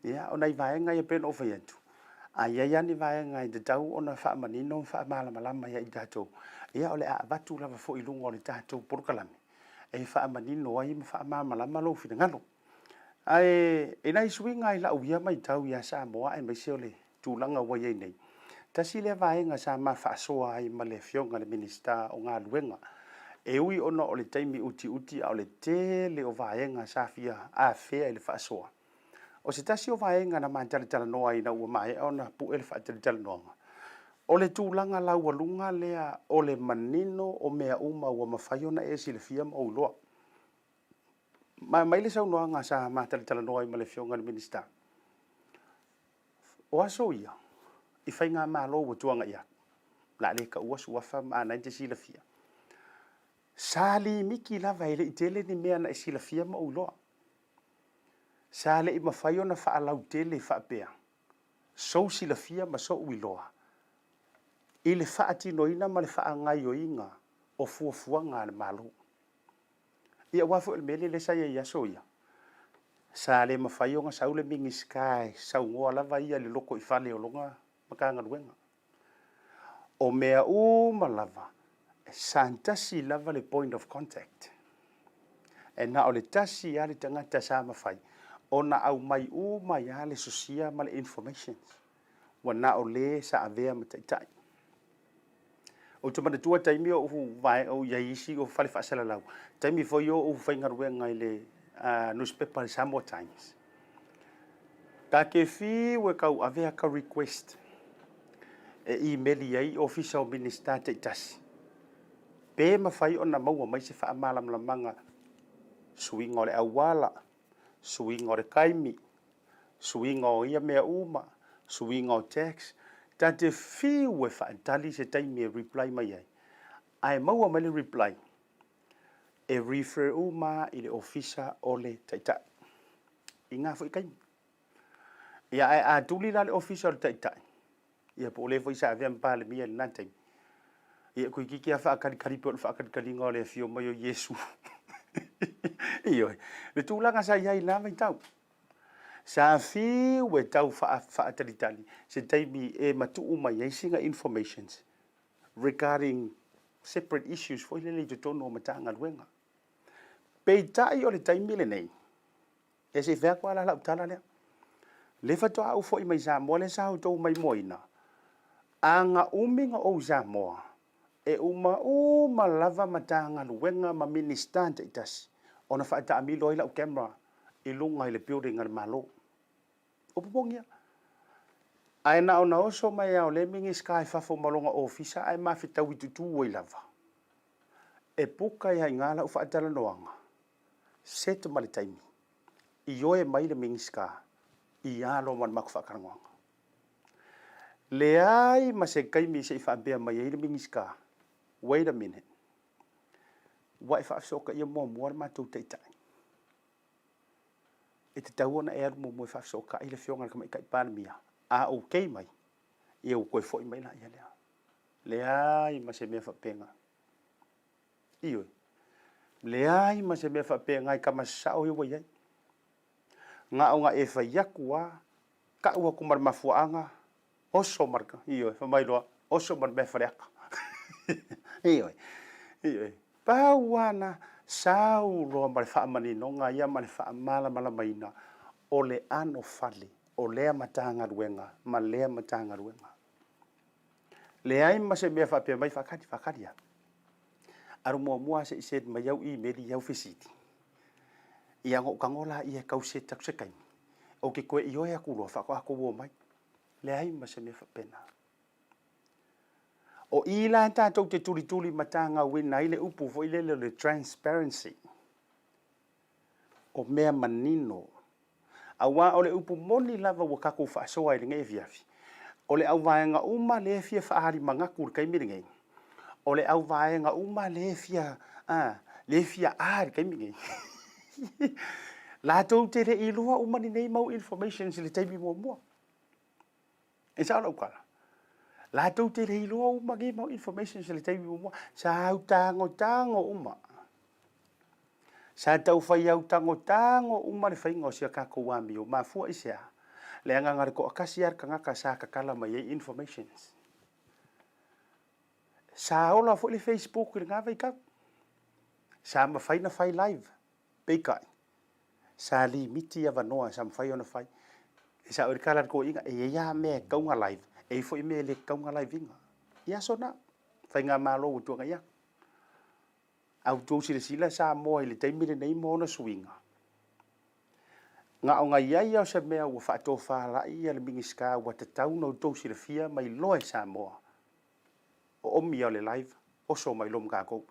Ia, o nai vaega ia pei ona ou fai atu, a i ai lava ni vaega e tatau ona faamanino ma faamalamalama ia i tatou, ia, o le a avatu lava foi i luga o le tatou polokalame, e faamanino ai ma faamalamalama lou finagalo. Ae i nai suiga i lau ia matau ia Samoa aemaise o le tulaga ua i ai nei, tasi lea vaega sa ma faasoa ai ma le Afioga i le Minisita o Galuega, e ui ona o le taimi utiuti a o le tele o vaega sa fia afea i le faasoa. O se tasi o vaega na matalatalanoa ai ina ua maea ona pue le faatalatalanoaga, o le tulaga laualuga lea o le manino o mea uma ua mafai ona e silafia ma ou iloa. Ma aumai le saunoaga sa matalatalanoa ai ma le Afioga i le Minisita, o aso ia i faigamalo ua tuanai atu, o le a le taua suafa ma a na e te silafia, sa limiti lava e le i tele ni mea na e silafia ma ou iloa. Sa le i mafai ona faalautele faapea sou silafia ma sou iloa i le faatinoina ma le faagaoioiga o fuafuaga a le Malo. Ia aua foi o le mea lea sa i ai i aso ia, sa le mafai ona sau le Minisita e saunoa lava ia i le lotoifale o lona Matagaluega. O mea uma lava, sa tasi lava le point of contact. E na o le tasi lava le tagata sa mafai ona aumai uma ai lava le sosia ma le information. Ua na o le sa avea ma taitai. Ou te manatua taimi o ou vae, o i ai i isi o fale faasalalau, taimi foi o ou faigaluega i le nusipepa le Samoa Times. Ta te fiu e tauave ata request e imeli ai i ofisa o Minisita taitasi, pe mafai ona maua mai se faamalamalamaga suiga o le auala, suiga o le taimi, suiga o ia mea uma, suiga o tax, ta te fiu e faatali se taimi e reply mai ai, ae maua mai le reply, e refer uma i le ofisa o le Taitai i na foi taimi. Ia ae a tuli la le ofisa o le Taitai, ia po o le foi sa avea ma Palemia i lena taimi, ia toeitiiti lava faatalitali pei o le faatalitaliga o le afio mai o Iesu. Ioe, le tulaga sa i ai i lena vaitau. Sa fiu e tau faatalitali se taimi e matuu mai ai sina informations regarding separate issues foi lele i totonu o Matagaluega. Peitai o le taimi lenei, ia se i fai atu lava la lau tala lea, lea faatoa ou foi mai Samoa lea sa outou maimoaina, a na umi na ou i Samoa, e uma uma lava Matagaluega ma Minisita taitasi ona faataamilo ai lau camera i luga i le building a le Malo. Upu moni ia. Ae na ona oso mai lava o lea Minisita i fafo ma lona ofisa ae mafetaui tutu ai lava. E puka ai lava i ina lau faatalanoaga, set ma le taimi, ioe mai le Minisita ia loa ma le matou faatalanoaga. Leai ma se taimi se i faapea mai ai le Minisita, wait a minute, ua e faafesootaia muamua le matou Taitai. E tatau ona e alu muamua e faafesootai le Afioga i le Tamaitai Palemia, a okay mai, ia ua toe foi mai laia lea. Leai ma se mea faapena. Ioe. Leai ma se mea faapena i tama sasao ia ua i ai. Na ona e fai atu lava, tau atu ma le mafuaaga, Oso ma le, ioe, fai mai loa, oso ma le mea faleata. Ioe, ioe. Pau lava na sau loa ma le faamaninoga ia ma le faamalamalamaina o le anofale o lea Matagaluega ma lea Matagaluega. Leai ma se mea faapea mai, faatali, faatali lava. Alu muamua lava se i send mai au imeli i au fesili. Ia ona ou tago laia e tau set atu se taimi, ou te toe ioe atu loa faatoa tou omai. Leai ma se mea faapena. O i la tatou te tulituli matagauina ai le upu foi lele o le transparency, o mea manino. Aua o le upu moni lava ua tatou faasoa i lenei afiafi, o le auvaega uma lea e fia faaali manatu i le taimi lenei, o le auvaega uma lea e fia, a, lea e fia a i le taimi lenei, latou te le i iloa uma lenei mau informations i le taimi muamua. E sao lau tala? Latou te le iloa uma nei mau informations i le taimi muamua. Sa autagotago uma. Sa taufai autagotago uma le faiga o si a tatou amio. Mafua i se a? Leaga na o le toatasi lava le tagata sa tatala mai ai informations. Sa ola foi le Facebook i lena vaitau. Sa mafai ona fai live. Peitai, sa limiti avanoa sa mafai ona fai. E sao ai le tala a le toeaina, e i ai lava mea e tatau ona live, e i ai foi mea e le tatau ona live ina. I aso na, faigamalo ua tuanai atu. A outou silasila Samoa i le taimi lenei ma ona suiga, Gaogai ai o se mea ua faatofalai ia le Minisita ua tatau ona outou silafia ma iloa e Samoa. O omi ia o le live, oso mai loa ma tatou.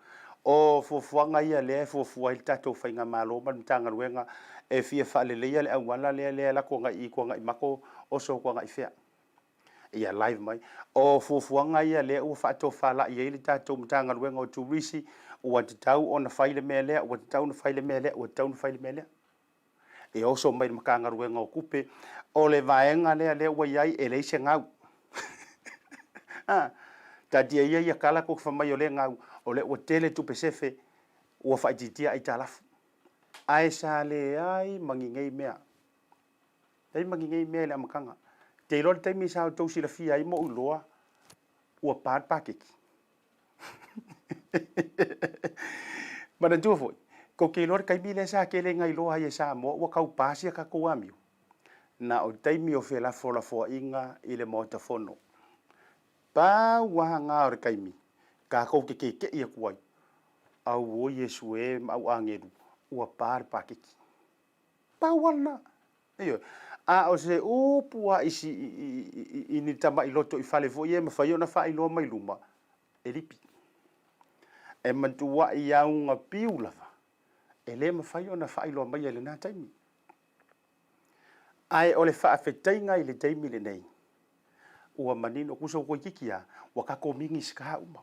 O fuafuaga ia lea e fuafua ai le tatou Faigamalo ma le Matagaluega e fia faaleleia le auala lea lea e alu atu agai i Tuanaimato oso atu agai fea. Ia live mai. O fuafuaga ia lea ua faatofalai ai le tatou Matagaluega o Turisi, ua tatau ona fai le mea lea, ua tatau ona fai le mea lea, ua tatau ona fai le mea lea. E oso mai le Matagaluega o Tupe. O le vaega lea lea ua i ai, e leai se gau. A, taatia ia ia tala tou te fai mai o lea e gau, o lea ua tele tupe sefe, ua faaitiitia aitalafu. Ae sa leai ma ni nei mea. Leai ma ni nei mea i le amataga. Te iloa le taimi sa outou silafia ai ma ou iloa ua pa le paketi. Manatua foi, tou te iloa le taimi lea sa tele ina iloa ai e Samoa ua tau pa sia tatou amio, na o taimi o felafolafoaiga i le Maota Fono. Pau lava na o le taimi tatou te keke'i atu ai, Auoi Iesu e ma au agelu, ua pa le paketi. Pau lava lena. Ioe. A o se upu lava i, si, i, i ni tama'i loto i fale foi e mafai ona faailoa mai luma, e lipi. E matua'i auga piu lava, e le mafai ona faailoa maia i lena taimi. Ae o le faafetaiga i le taimi lenei, ua manino, tusa ua toeitiiti lava, ua tatou Minisita uma.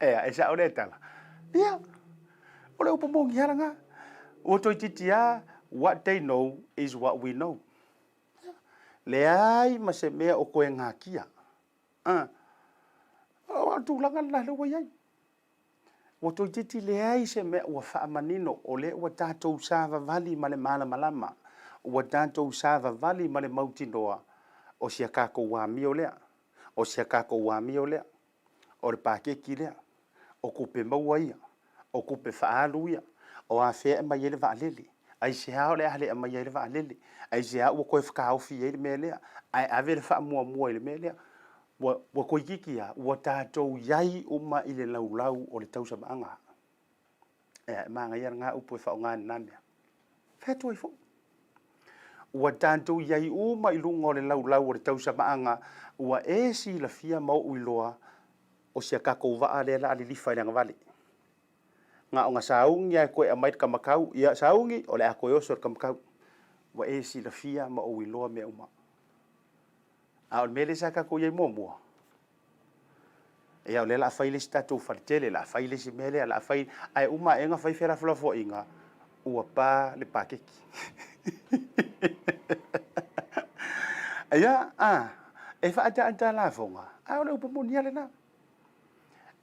Ea, e sao lea tala? Ia, o le upu moni lava lena. Ua toeitiiti lava, what they know is what we know. Ia, leai ma se mea o toe natia. Ah, o le tulaga lena lea ua i ai. Ua toeitiiti leai se mea ua faamanino, o lea ua tatou savavali ma le malamalama, ua tatou savavali ma le mautinoa, o si a tatou amio lea, o si a tatou amio lea, o le paketi lea, o tupe maua ia, o tupe faaalu ia, o afea e aumai ai le vaalele, aisea o le a le aumaia ai le vaalele, aisea ua toe fetaofi ai le mea lea, ae ave le faamuamua i le mea lea. Ua, ua toeitiiti lava, ua tatou i ai uma i le laulau o le tausamaaga. Ea, e manaia lena upu e faaaoga i lena mea. Fai atu ai foi. Ua tatou i ai uma i luga o le laulau o le tausamaaga, ua e silafia ma ou iloa, o si a tatou vaa lea o le a lilifa i le agavale. Na ona sauni lava e toe aumai le kamakau, ia sauni, o le a toe oso le kamakau. Ua e silafia ma ou iloa mea uma. A o le mea lea sa tatou i ai muamua, ia o lea o le a fai le isi tatou faletele, o le a fai le isi mea lea, o le a fai, ae uma aena fai felafolafoaiga, ua pa le paketi. Ia, a, e faaataata lafoga, a o le upu moni lava lena.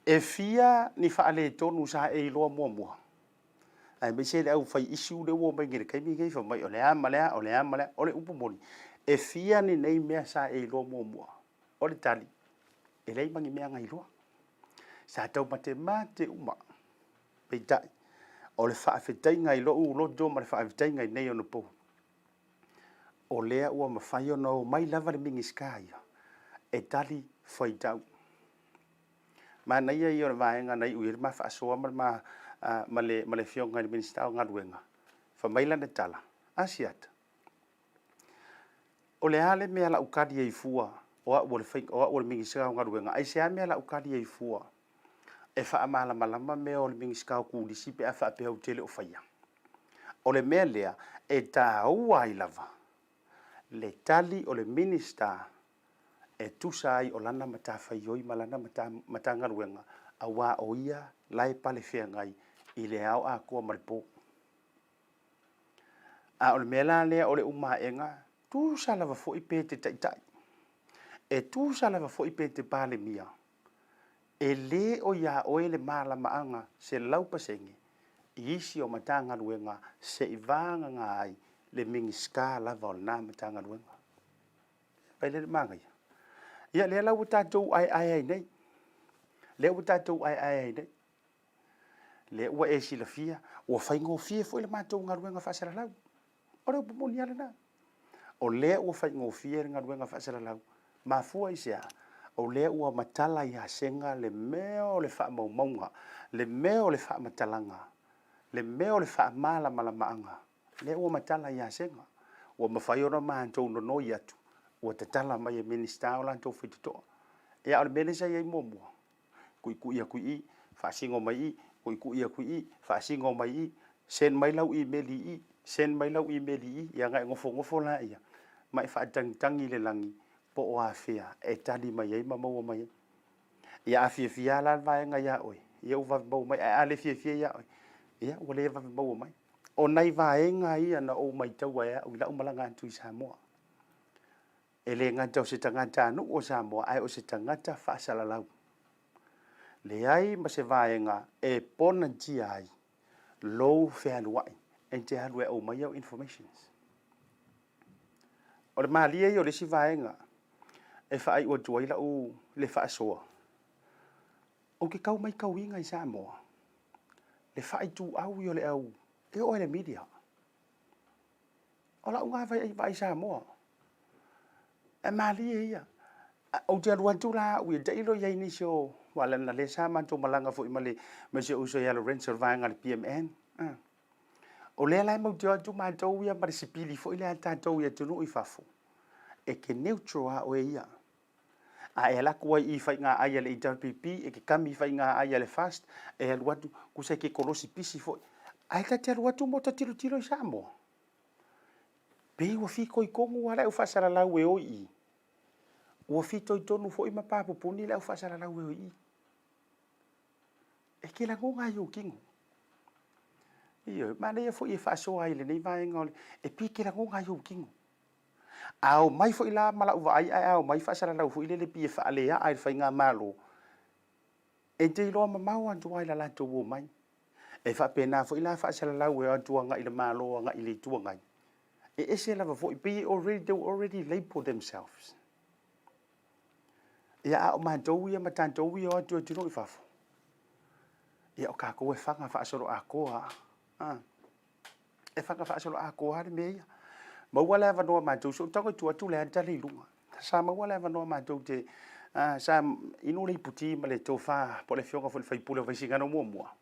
E fia ni faaletonu sa e iloa muamua? Aemaise le au fai issue lea ua omai nei i le taimi lenei fai mai o le a ma le a, o le a ma le a. O le upu moni, e fia ni nei mea sa e iloa muamua? O le tali, e leai ma ni mea na iloa. Sa taumatemate uma. Peitai, o le faafetaiga i lou loto ma le faafetaiga i nei onapo, o lea ua mafai ona omai lava le Minisita ia e tali fuaitau. Manaia ia o le vaega na iu i ai le ma faasoa ma le ma, ma le, ma le Afioga i le Minisita o Galuega, fai mai lana tala, Asiata, o le a le mea la u tali ai fua o au o le, o au o le Minisita o Galuega, aisea mea la u tali ai fua e faamalamalama mea o le Minisita o Turisi pe a faapea ou te le o faia? O le mea lea e taua ai lava le tali o le Minisita e tusa ai o lana matafaioi ma lana Matagaluega, aua o ia la e pale feagai i le ao atoa ma le po. A o le mea la lea o le uma aega, tusa lava foi pe te taitai, e tusa lava foi pe te Palemia, e le o iā oe le malamaaga 100% i isi o Matagaluega se i vagana ai le Minisita lava o lena Matagaluega. Vaai lea i le manaia. Ia lea la ua tatou aeae ai nei. Lea ua tatou aeae ai nei. Lea ua e silafia, ua faigofie foi le matou galuega faasalalau. O le upu moni lava lena. O lea ua faigofie le galuega faasalalau. Mafua i se a? O lea ua matala ia Sega le mea o le faamaumauga, le mea o le faamatalaga, le mea o le faamalamalamaga. Lea ua matala ia Sega, ua mafai ona matou nonoi atu, ua tatala mai e Minisita o latou faitotoa. Ia a o le mea lea sa i ai muamua, tuitui atu i i, faasino mai i i, tuitui atu i i, faasino mai i i, send mai lau imeli i i, send mai lau imeli i i, ia ona e nofonofo laia ma e faatagitagi i le lagi po o afea e tali mai ai ma maua mai ai. Ia a fiafia lava la le vaega ia oe, ia ua vave maua mai, ae a le fiafia ia oe, ia ua le vave maua mai. O nai vaega ia na ou maitaua e au i lau malaga atu i Samoa. E le gata o se tagatanuu o Samoa, ae o se tagata faasalalau. Leai ma se vaega e ponatia ai lou fealuai e te alu e aumai au informations. O le malie ia o le isi vaega e faaiu atu ai lau le faasoa. Ou te tau matauina i Samoa le faaituau o le au e oo i le media. O lau lena vaai Samoa, e malie ia. Ou te alu atu la au ia, tailo i ai nisi o, aua leaga o lea sa matou malaga foi ma le ma si ou uso ia Lorenzo i le vaega a le PMN. O lea la e matou te o atu matou ia ma le sipili foi lea a tatou i atunuu i fafo, e te neutral lava oe ia. A e alu atu ai i faiga ai a le HRPP, e te kami i faiga ai a le FAST, e alu atu, tusa e te kolosi pisi foi. Ae ta te alu atu ma ota tilotilo i Samoa, pei ua fitoitonu lava le au faasalalau e o i i, ua fitoitonu foi ma papupuni le au faasalalau e o i i. E te lagona ai i ou tino. Ioe, manaia foi e faasoa ai i lenei vaega o le, e pei e te lagona ai i ou tino. A omai foi la ma lau vaai ae a omai faasalalau foi lele pei e faaleaa i le faigamalo, e te iloa mamao atu lava i le latou omai. E faapena foi la faasalalau e o atu agai i le Malo agai i le Itu Agai, e ese lava foi, pei already, they already label themselves. Ia a o matou ia ma tatou ia o atu i atunuu i fafo, ia o tatou e faga faasoloatoa lava. E faga faasoloatoa lava le mea ia. Maua le avanoa matou, se i ou tago e tuu atu le ata lea i luga. Sa maua le avanoa matou te, sa inu le iputi ma le tofa po o le afioga foi i le sui usufono o Vaisigano muamua.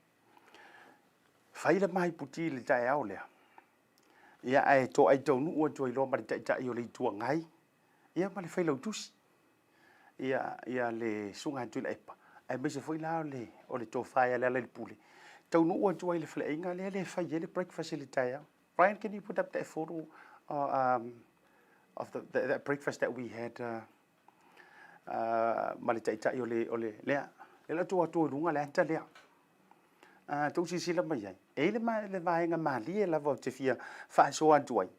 Fai le ma iputi i le taeao lea. Ia ae toai taunuu atu ai loa ma le Taitai o le Itu Agai, ia ma le Failautusi, ia, ia le Susuga ia Tuilaepa, aemaise foi la o le, o le tofa ia Lealailepule, taunuu atu ai i le faleaiga lea lea e fai ai le breakfast i le taeao. Brian, can you put up that photo of the, the, that breakfast that we had ma le taitai o le, o le, lea, lea la tuu atu i luga le ata lea. Tou silasila mai ai, e i ai le, le vaega malie lava ou te fia faasoa atu ai.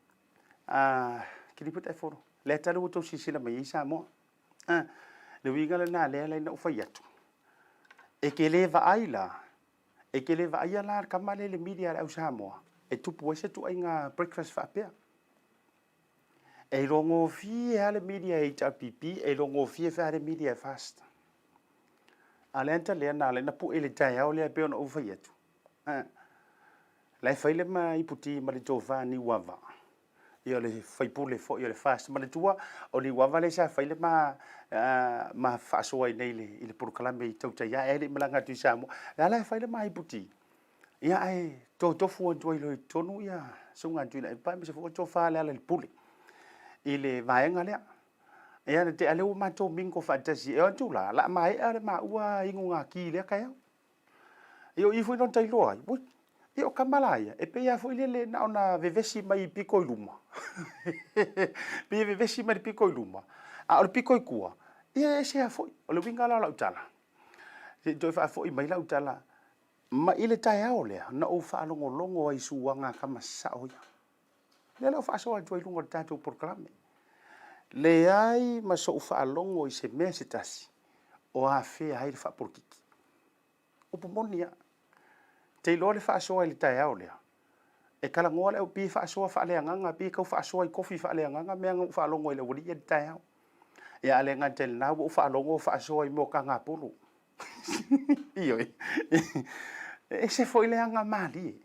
Can you put that photo? Le ata lea ua tou silasila mai ai Samoa. Le uiga lena lea la ina ou fai atu. E te le vaai la, e te le vaaia la le tama lea i le media a le au Samoa e tupu ai se ituaiga breakfast faapea. E iloa gofie lava le media e HRPP, e iloa gofie foi lava le media e FAST. A o le ata lea na ala ai ona pue i le taeao lea e pei ona ou fai atu. La e fai le ma iputi ma le tofa Niuava. Ia o le faipule foi o le FAST. Manatua o Niuava lea sa fai le ma, ma faasoa i nei i le polokalame i Tautai Ae ae le i malaga atu i Samoa. La la e fai le ma iputi. Ia ae totofu atu ai loa i totonu ia Susuga a Tuilaepa aemaise foi o tofa Lealailepule i le vaega lea. Ia na tea lea ua matou mingle faatasi. E o atu la, la maea le maua inuga ti i lea taeao. Ia o i foi na ta iloa ai, ui, ia o tama la ia, e pei lava foi lele na ona vevesi mai i pito i luma. Pei e vevesi mai i le pito i luma, a o le pito i tua, ia e ese lava foi. O le uiga la o lau tala, se i toe faafoi mai lau tala, ma i le taeao lea, na ou faalogologo ai i suaga a tama sao ia. Lea la ua faasoa atu ai i luga o le tatou polokalame. Leai ma sou faalogo i se mea se tasi o afea ai le faapolokiki. Upu moni lava. Te iloa le faasoa i le taeao lea, e talanoa le au pei e faasoa faaleagaga, pei e tau faasoa i kofi faaleagaga mea na ou faalogo ai i le aualii ia i le taeao. Ia a le gata i lena ua ou faalogo o faasoa i mea o tagapolo. Ioe. E ese foi le aga malie.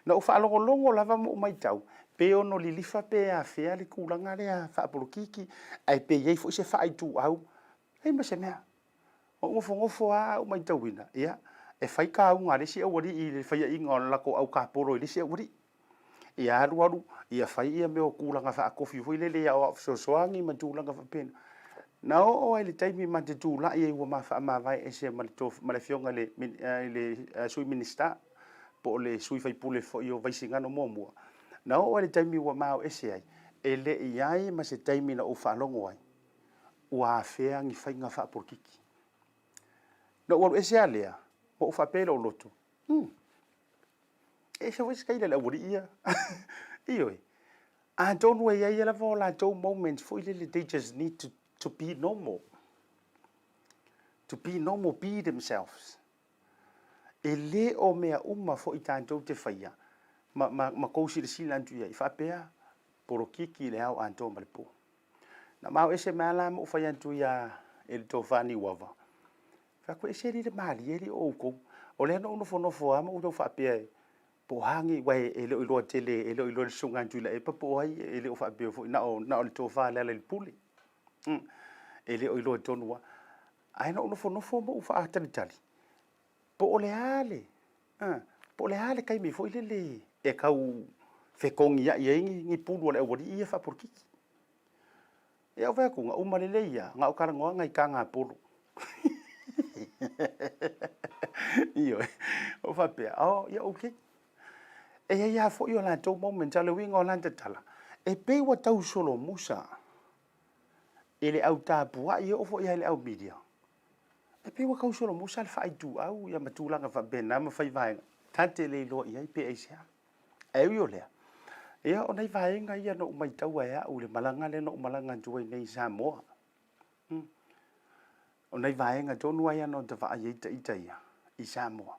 Na ou faalogologo lava ma ou matau, pe ono lilifa pe afea le tulaga lea faapolokiki, ae pe i ai foi se faaituau, leai ma se mea. Na ou nofonofo lava ou matauina, ia, e fai tauga a le isi aualii i le faiaina o le latou aukapolo i le isi aualii. Ia alualu, ia fai ia mea o tulaga faakofi foi lele ia aoao fesoasoani ma tulaga faapena. Na oo lava i le taimi ma te tulai ai ua ma faamavae ese ma le ma le afioga i le i le Sui Minisita po o le sui faipule foi o Vaisigano muamua. Na oo lava i le taimi ua ma o ese ai, e le i i ai ma se taimi na ou faalogo ai ua afea ni faiga faapolokiki. Na ou alu ese lava lea, ma ou faapea i lou loto, Hmm, e ese foi se taila i le aualii ia. Ioe. Atonu e i ai lava o latou moments foi lele, they just need to be normal. To be normal, be themselves. E le o mea uma foi tatou te faia ma, ma, ma tou silasila atu i ai, faapea polokiki i le ao atoa ma le po. Na mao ese mai lava la ma ou fai atu ia i le tofa Niuava, fai atu, ese alii le malie alii o outou. O lea na ou nofonofo lava ma ou tau faapea po o a ni, aua e le o iloa tele, e le o iloa e le Susuga a Tuilaepa po o ai, e le o faapea foi na o, na o le tofa a Lealailepule. E le o iloa tonu lava. Ae na ou nofonofo ma ou faatalitali, po o le a le, po o le a le taimi foi lele e tau fetogiai ai ni pulu a le aualii ia faapolokiki. Ia ou fai atu, na uma lelei lava, na o talanoaga i taga a polo. Ioe, ou faapea, oh, ia okay. E i ai lava foi o latou moments, a o le uiga o lana tala, e pei ua tau solomusa i le au tapuai, e oo foi lava i le au media, e pei ua tau solomusa le faaituau ia ma tulaga faapena ma fai vaega, ta te le iloa i ai pe aisea. Ae ui o lea, ia o nai vaega ia na ou maitaua e au i le malaga lea na ou malaga atu ai nei i Samoa. O nai vaega tonu lava ia na ota vaai ai ita ia i Samoa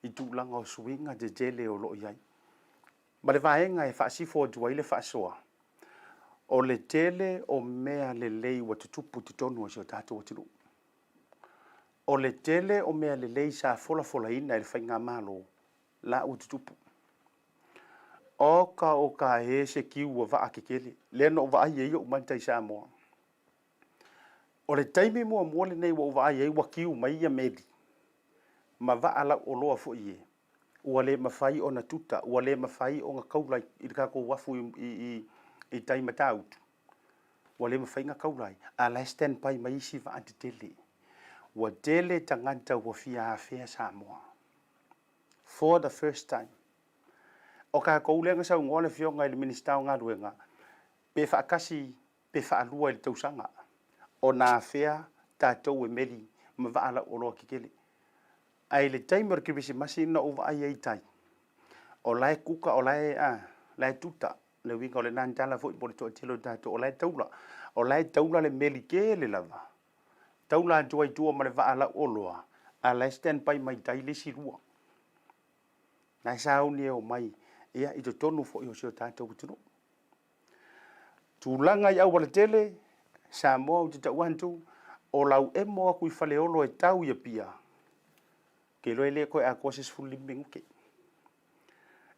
i tulaga o suiga tetele o lo o i ai. Ma le vaega e faasifo atu ai le faasoa, o le tele o mea lelei ua tutupu i totonu o si o tatou atunuu. O le tele o mea lelei sa folafolaina e le Faigamalo la ua tutupu. Oka oka e se kiu ua vaa kekele, lea na ou vaai ai ou mata i Samoa. O le taimi muamua lenei ua ou vaai ai ua kiu mai ia meli ma vaa lauoloa foi e ua le mafai ona tuta, ua le mafai ona taula i le tatou uafu i tai Matautu, ua le mafai ona taula ai, a o la e stand by mai isi vaa tetele. Ua tele tagata ua fia afea Samoa for the first time. O tatou lea na saunoa le Afioga i le Minisita o Galuega, pe faatasi pe faalua i le tausaga ona afea tatou e meli ma vaa lauoloa tetele. Ae i le taimi o le Kerisimasi na ou vaai ai i tai, o la e kuka, o la e, a, la e tuta, le uiga o lena tala foi mo le toatele o tatou, o la e taula, o la e taula le meli tele lava, taula atu ai i tua ma le vaa lauoloa, a o la e stand by mai tai le isi lua. La e sauni e omai, ia, i totonu foi o si o tatou atunuu. Tulaga i aualatele, Samoa ou te tau atu, o lau emo atu i Faleolo e tau i Apia, ou te iloa e le toe atoa se 15 minute.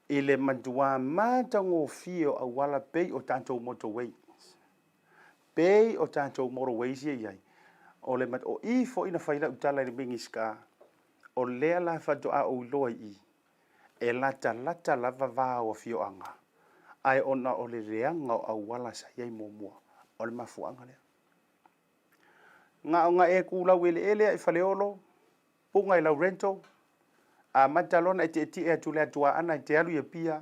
I le matua matagofie o auala pei o tatou motorways, pei o tatou motorways ia i ai, o le o i foi na fai lau tala i le Minisita, o lea la faatoa ou iloa i i, E latalata lava va o afioaga, ae ona o le leaga o auala sa i ai muamua, o le mafuaaga lea. Na ona e tu laueleele lava i Faleolo, puna i lau rental, amata loa ona e tietie atu i le atu Aana e te alu i Apia,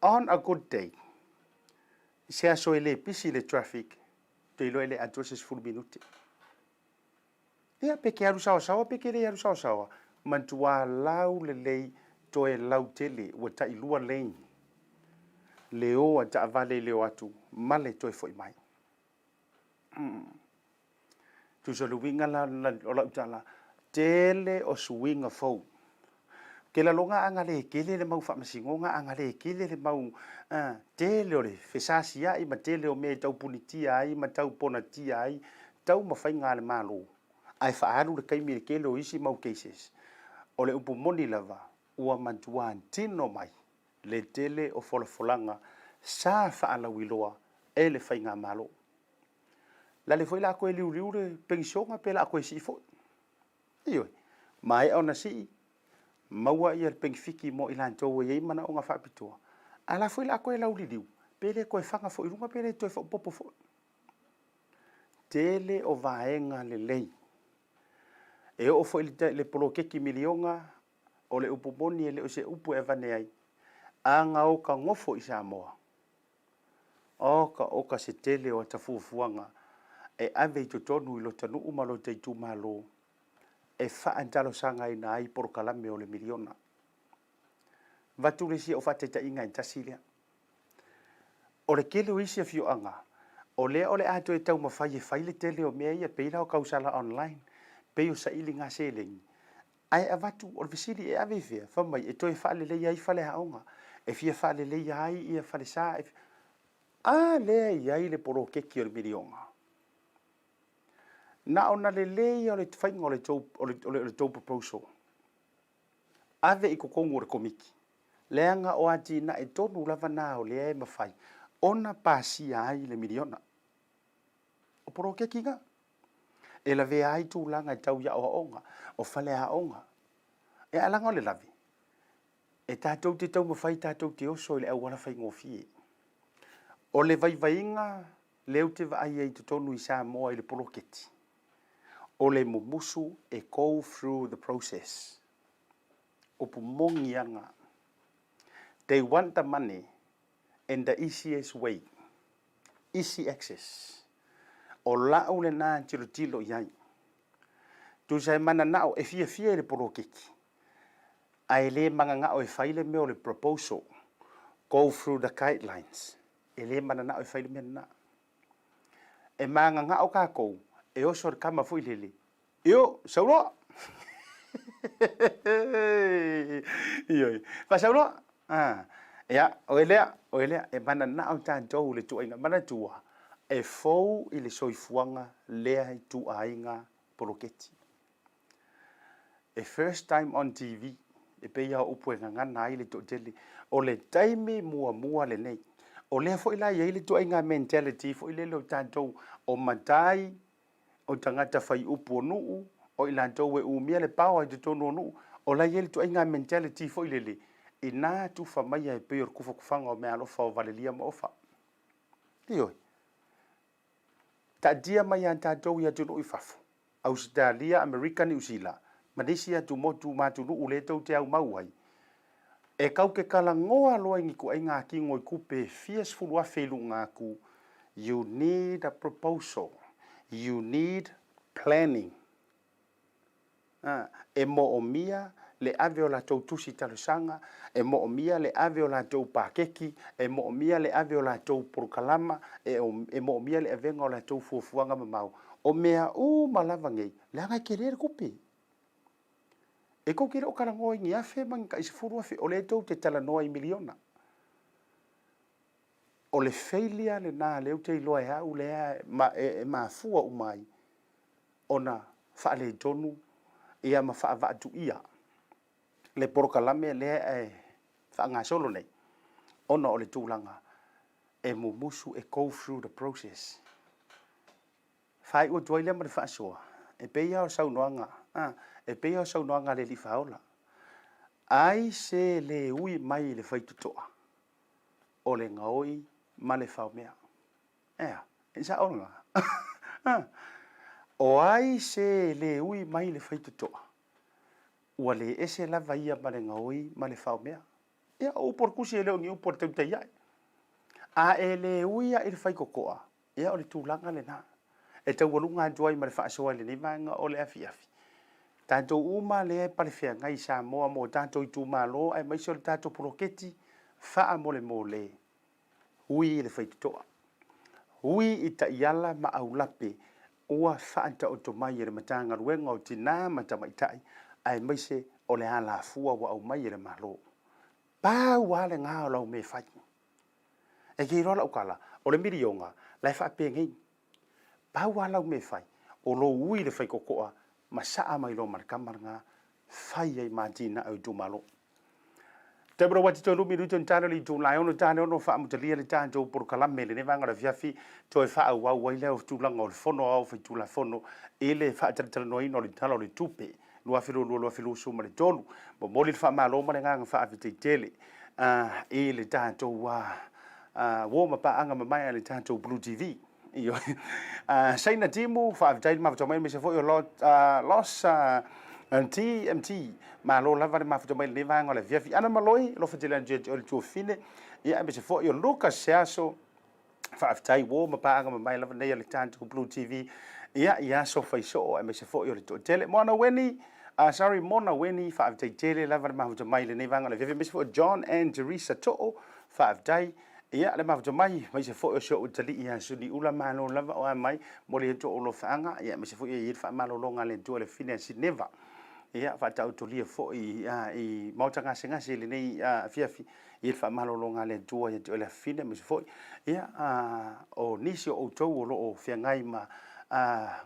on a good day, i se aso e le pisi le traffic, ou te iloa e le atoa se 10 minute. Ia, pe te alu saosaoa pe te le alu saosaoa, matua laulelei toe lautele ua tailua lane le o a taavale i le o atu ma le toe foi mai. Tusa o le uiga la o lau tala, tele o suiga fou. Ou te lagona a na le tele le mau faamasinoga, a na le tele le mau, tele o le fesasiai ma tele o mea e tau punitia ai ma tau ponatia ai taumafaiga a le Malo, ae faaalu le taimi i le tele o isi mau cases. O le upu moni lava, ua matua tino mai le tele o folafolaga sa faalauiloa e le Faigamalo. Lale foi la a toe liuliu le penisiona pe la a toe sii foi. Ioe, maea ona sii, maua ia le penefiti mo i latou e i ai manaoga faapitoa, Ae la foi la a toe lauliliu, pe le toe faga foi i luga pe le toe faaopoopo foi. Tele o vaega lelei. E oo foi i le poloketi miliona, o le upu moni e le o se upu e avane ai, a na oka nofo i Samoa, oka oka se tele o ata fuafuaga e ave i totonu i lota nuu ma lota itumalo e faatalosagaina ai polokalame o le miliona. Avatu le isi au faataitaiga e tasi lea. O le tele o isi afioaga, o lea o le a toe taumafai e fai le tele o mea ia, pei la o tausala online, pei o sailiga seleni, ae avatu, o le fesili e ave i fea? Fai mai e toe faaleleia ai faleaoga, e fia faaleleia ai ia falesa, e fia... A lea e i ai le poloketi o le miliona. Na ona lelei ia o le faiga o le tou, o le, o le, o le tou proposal. Ave i totonu o le Komiti, leaga o atinae tonu lava na o lea e mafai ona pasia ai le miliona. O poloketi na e lavea ai tulaga e tau i aoaoga, o faleaoga. E a laga o le lave, e tatou te taumafai tatou te oso i le auala faigofie. O le vaivaiga lea ou te vaai ai i totonu i Samoa i le poloketi, o le mumusu e go through the process. Upu moni lava lena. They want the money in the easiest way, easy access. O lau lena tilotilo i ai. Tusa e mananao e fiafia i le poloketi, ae le mananao e fai le mea o le proposal, go through the guidelines. E le mananao e fai le mea lena. E mananao tatou e oso le tama foi lele, io, sau loa! Ioe, faasau loa! Ah, ia, oe lea, oe lea, e mananao tatou i le tuuaiga. Manatua, e fou i le soifuaga lea ituaiga poloketi. E first time on TV, e pei lava o upu e gagana ai le toatele, o le taimi muamua lenei. O lea foi la e i ai le ituaiga mentality foi lele o tatou o matai, o tagata fai upu o nuu, o i latou e umia le power i totonu o nuu, o la e i ai le ituaiga mentality foi lele, ina tufa maia e pei o le tufatufaga o meaalofa o Valelia ma Ofa. Ioe. Taatia mai ia tatou i atunuu i fafo, Ausetalia, Amerika, Niu Sila, ma nisi atumotu ma atunuu lea tou te aumau ai, e kau te talanoa loa i ni ituaiga tino i tupe e fia sefulu afe i luga atu, you need a proposal, you need planning. E moomia le ave o latou tusi talosaga, e moomia le ave o latou pakeki, e moomia le ave o latou polokalama, e moomia le avega o latou fuafuaga mamao. O mea uma lava nei, leaga e tele le tupe. E tou te le o talanoa i ni afe ma ni tai sefulu afe, o lea tou te talanoa i miliona. O le failure lena lea ou te iloa e au lea e mafua uma ai ona faaletonu ia ma faavaatuia le polokalame lea e faagasolo nei ona o le tulaga e mumusu e go through the process. Faaiu atu ai lea ma le faasoa, e pei lava o saunoaga, a, e pei lava o saunoaga a le Alii Faaola, Ai se le ui mai i le faitotoa, o le gaoi ma le faomea. Ea, e sao lena. O ai se le ui mai i le faitotoa, ua le ese lava ia ma le gaoi ma le faomea. Ia, o upu a le Tusi e le o ni upu a le tautai ae. A e le ui lava i le faitotoa, ia o le tulaga lena e taualuga atu ai ma le faasoa i lenei vaega o le afiafi. Tatou uma lea e palefeagai i Samoa mo tatou itumalo aemaise o le tatou poloketi, faamolemole, ui i le faitotoa. Ui i taiala ma aulape ua faataoto mai e le Matagaluega o Tina ma Tamaitai aemaise o le alafua ua aumai e le Malo. Pau lava lena o lau mea e fai. E te iloa lau tala, o le miliona, la e faapenei. Pau lava lau mea e fai, o lou ui i le faitotoa ma saa mai loa ma le tama lena, fai ai ma atinae o itumalo. Taimana ua tito lumi lui tonu tale le itu lae ono tale ono faamutalia le tatou polokalame i lenei vaega o le afiafi toe faaauau ai lea o tulaga o le Fono Aoao Faitulafono i le faatalatalanoaina o le Tala o le Tupe 2022/2023. Momoli le faamalo ma le agaga faafetai tele. i le tatou uo ma paaga mamae a le tatou Blue TV. Ioe. Saina Timu, faafetai le mafuta mai aemaise foi o Los TMT. Malo lava le mafuta mai i lenei vaega o le afiafi. Ana Maloi, alofa tele atu ia te oe le tuafafine. Ia aemaise foi o Lucas Seaso, faafetai uo ma paaga mamae lava nei a le tatou Blue TV. Ia, i aso faisoo aemaise foi o le toatele. Moana Weni, sorry, Mona Weni, faafetai tele lava le mafuta mai i lenei vaega o le afiafi. Aemaise foi o John and Teresa Too, faafetai. Ia, le mafuta mai, aemaise foi o si ou atalii ia Suniula, malo lava o a mai, momoli atu ou alofaaga, ia, aemaise foi ia i ai le faamalologa a le Atua i le fine a Sineva. Ia, faataotolia foi i maota gasegase i lenei afiafi, i le faamalologa a le Atua ia te oe le afafine, aemaise foi, ia, o nisi o outou o lo o feagai ma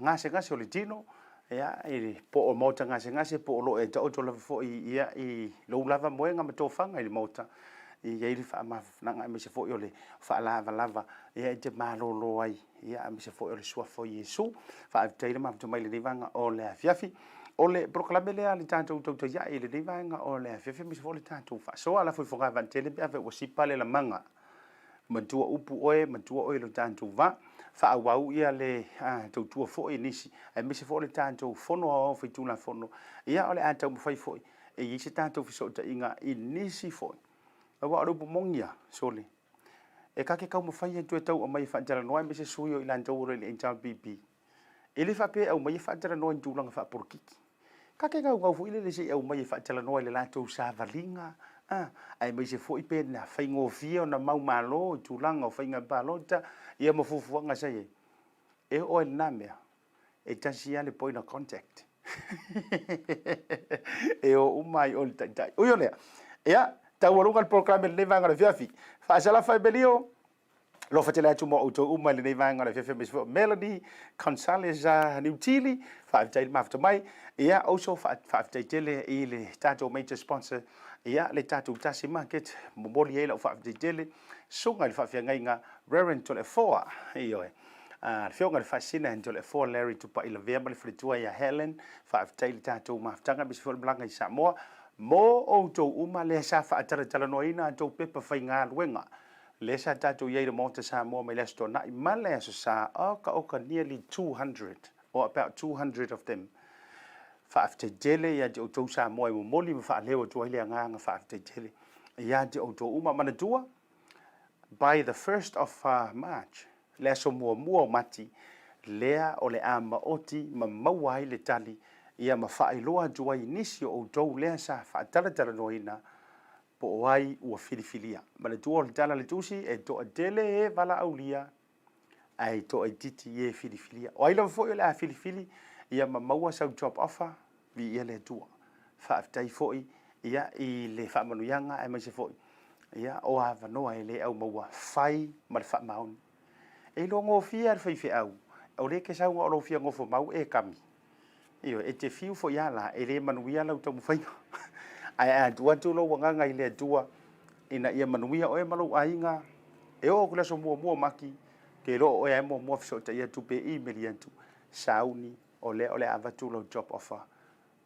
gasegase o le tino, ia, i po o maota gasegase, po o lo o e taoto lava foi ia, i lou lava moega ma tofaga i le maota, e i ai le faamafanafanaga aemaise foi o le faalavalava ia, e te malolo ai, ia, aemaise foi o le suafa o Iesu. Faafetai le mafuta mai i lenei vaega o le afiafi. O le polokalame lea a le tatou tautaia'i i lenei vaega o le afiafi, aemaise foi o le tatou faasoa. Lafo i fogavaa tele pe afai ua sipa le lamaga. Matua upu oe, matua oe i lo tatou va. Faaauau ia le tautua foi i nisi, aemaise foi o le tatou Fono Aoao Faitulafono. Ia, o le a taumafai foi e i ai se tatou fesootaiga i nisi foi. Aua o le upu moni lava, sole, e ta te taumafai atu e tau aumai e faatalanoa aemaise sui o i latou o lo o i le HRPP. E le faapea e aumai e faatalanoa i ni tulaga faapolokiki. Ta te naunau foi lele se i aumai e faatalanoa i le latou savaliga, a, aemaise foi pe na faigofie ona mau malo i tulaga o faiga palota, ia ma fuafuaga sa i ai. E oo lava i lena mea, e tasi lava le point of contact. E o uma lava i o i le taitai. Ui o lea, ia, taualuga le polokalame i lenei vaega o le afiafi. Faasalafa e Melio! Alofa tele atu mo outou uma i lenei vaega o le afiafi aemaise foi o Melanie Gonzalez Niutili, faafetai le mafuta mai. Ia, also faafetai tele i le tatou major sponsor, ia, le tatou Tasi Market, momoli ai lau faafetai tele, susuga i le faafeagaiga Reverend Toleafoa, ioe, le afioga i le Faasisina Toleafoa Larry Tupai Lavea ma le faletua ia Helen, faafetai i le tatou mafutaga aemaise foi o le malaga i Samoa, mo outou uma lea sa faatalatalanoaina a outou pepa faigaluega. Lea sa tatou i ai i le Maota Samoa mai le Aso Toonai ma le Aso Sa, oka oka nearly 200 or about 200 of them. Faafetai tele ia te outou Samoa e momoli ma faaleo atu ai le agaga faafetai tele ia te outou uma. Manatua, by the 1st of March, le aso muamua o Mati, lea o le a maoti ma maua ai le tali ia ma faailoa atu ai i nisi o outou lea sa faatalatalanoaina Po o ai ua filifilia. Manatua o le tala a le Tusi, e toatele e valaaulia, ae toaitiiti e filifilia. O ai lava foi o le a filifili ia ma maua sau job offer, viia le Atua. Faafetai foi ia i le faamanuiaga aemaise foi ia o avanoa e le aumaua fai ma le faamaoni. E iloa gofie lava le faifeau, o lea e te sau na o lou fia nofomau e kami. Ioe, e te fiu foi lava la, e le manuia lau taumafaiga. Ae a tuu atu lou agaga i le Atua ina ia manuia oe ma lou aiga, e oo atu i le aso muamua o Mati, ke iloa o oe lava e muamua fesootai atu pe imeli atu, sauni, o lea o le a avatu lau job offer,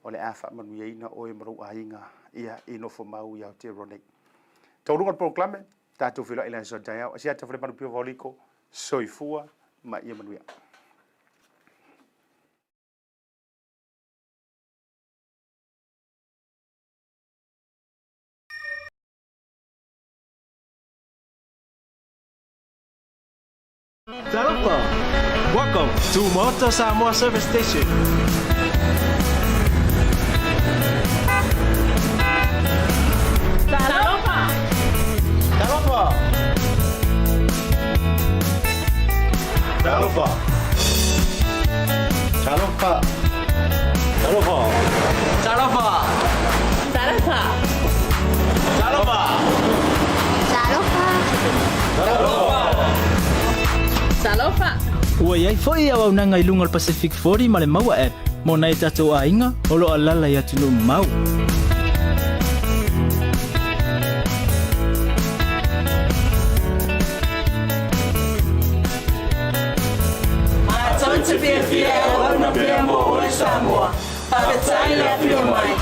o le a faamanuiaina oe ma lou aiga ia i nofomau i Aotearoa nei. Taualuga le polokalame, tatou feiloai i le aso a taeao. Asiata Falemanu Pio Vaoliko, soifua ma ia manuia. Talofa! Welcome to Maota Samoa Service Station. Talofa! Talofa! Talofa! Talofa! Talofa! Talofa! Talofa! Talofa! Talofa! Talofa! Talofa! Ua i ai foi auaunaga i luga o le Pacific 40 ma le Maua App mo nai o tatou aiga o lo o alaala i atunuu mamao. Matou te fiafia e auauna pea mo oe Samoa. Faafetai le afio mai.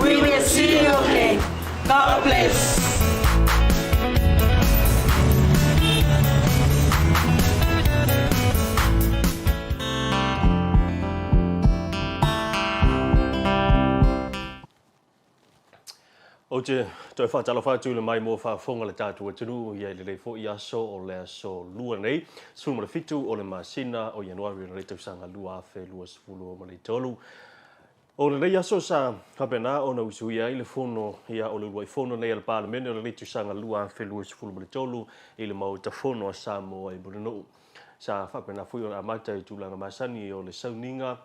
We will see you again. God bless. Ou te toe faatalofa atu i le maimoa faafofoga a le tatou atunuu ia i lenei foi aso o le aso Lua nei, 17 o le masina o Ianuari o lenei tausaga 2023. O lenei aso sa faapena ona usuia ai le fono ia o le uluai fono nei a le Palemene o lenei tausaga 2023 i le Maota Fono a Samoa i Mulinuu. Sa faapena foi ona amata i tulaga masani o le sauniga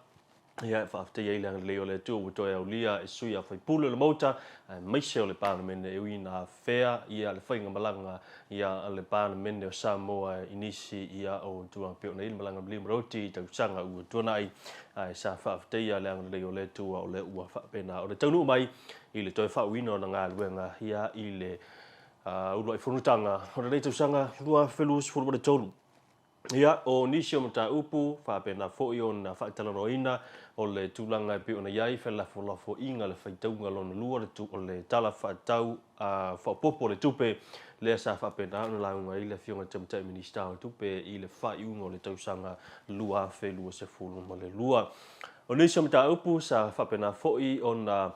Ia, e faafetai ai le agalelei o le Atua ua toe aulia e sui usufono o le Maota aemaise o le Palemene e ui ina afea ia le faigamalaga ia a le Palemene o Samoa i nisi ia o tulaga pei ona i ai le malaga maliu ma Roti i tausaga ua tuanai, ae sa faafetaia le agalelei o le Atua o lea ua faapena ona taunuu mai i le toe faauuina o ana galuega ia i le uluai fonotaga o lenei tausaga 2023. Ia, o nisi o mataupu faapena foi ona faatalanoaina o le tulaga e pei ona i ai felafolafoaiga le faitauga lona lua o le Tala Faatatau Faaopoopo o le Tupe lea sa faapena ona lauga ai le Afioga i le Tamaitai Minisita o Tupe i le faaiuga o le tausaga 2022. O nisi o mataupu sa faapena foi ona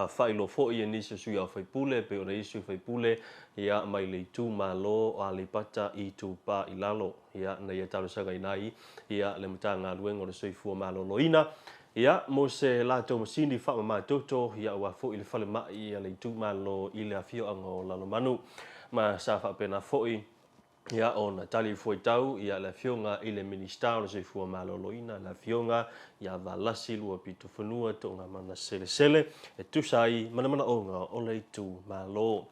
faailoa foi e nisi o sui usufono, e pei ona i ai sui usufono ia, mai le itumalo o Aleipata Itupa i Lalo, ia, na ia talosagaina ai ia, le Matagaluega o le Soifua Maloloina ia, mo se latou masini faamama toto ia, aua foi le falemai a le itumalo i le afioaga o Lalomanu. Ma sa faapena foi ia ona talifuaitau ia le Afioga i le Minisita o le Soifua Maloloina, le Afioga ia Valasi Luapitofanua Togamana Selesele, e tusa ai ma le manaoga o le itumalo.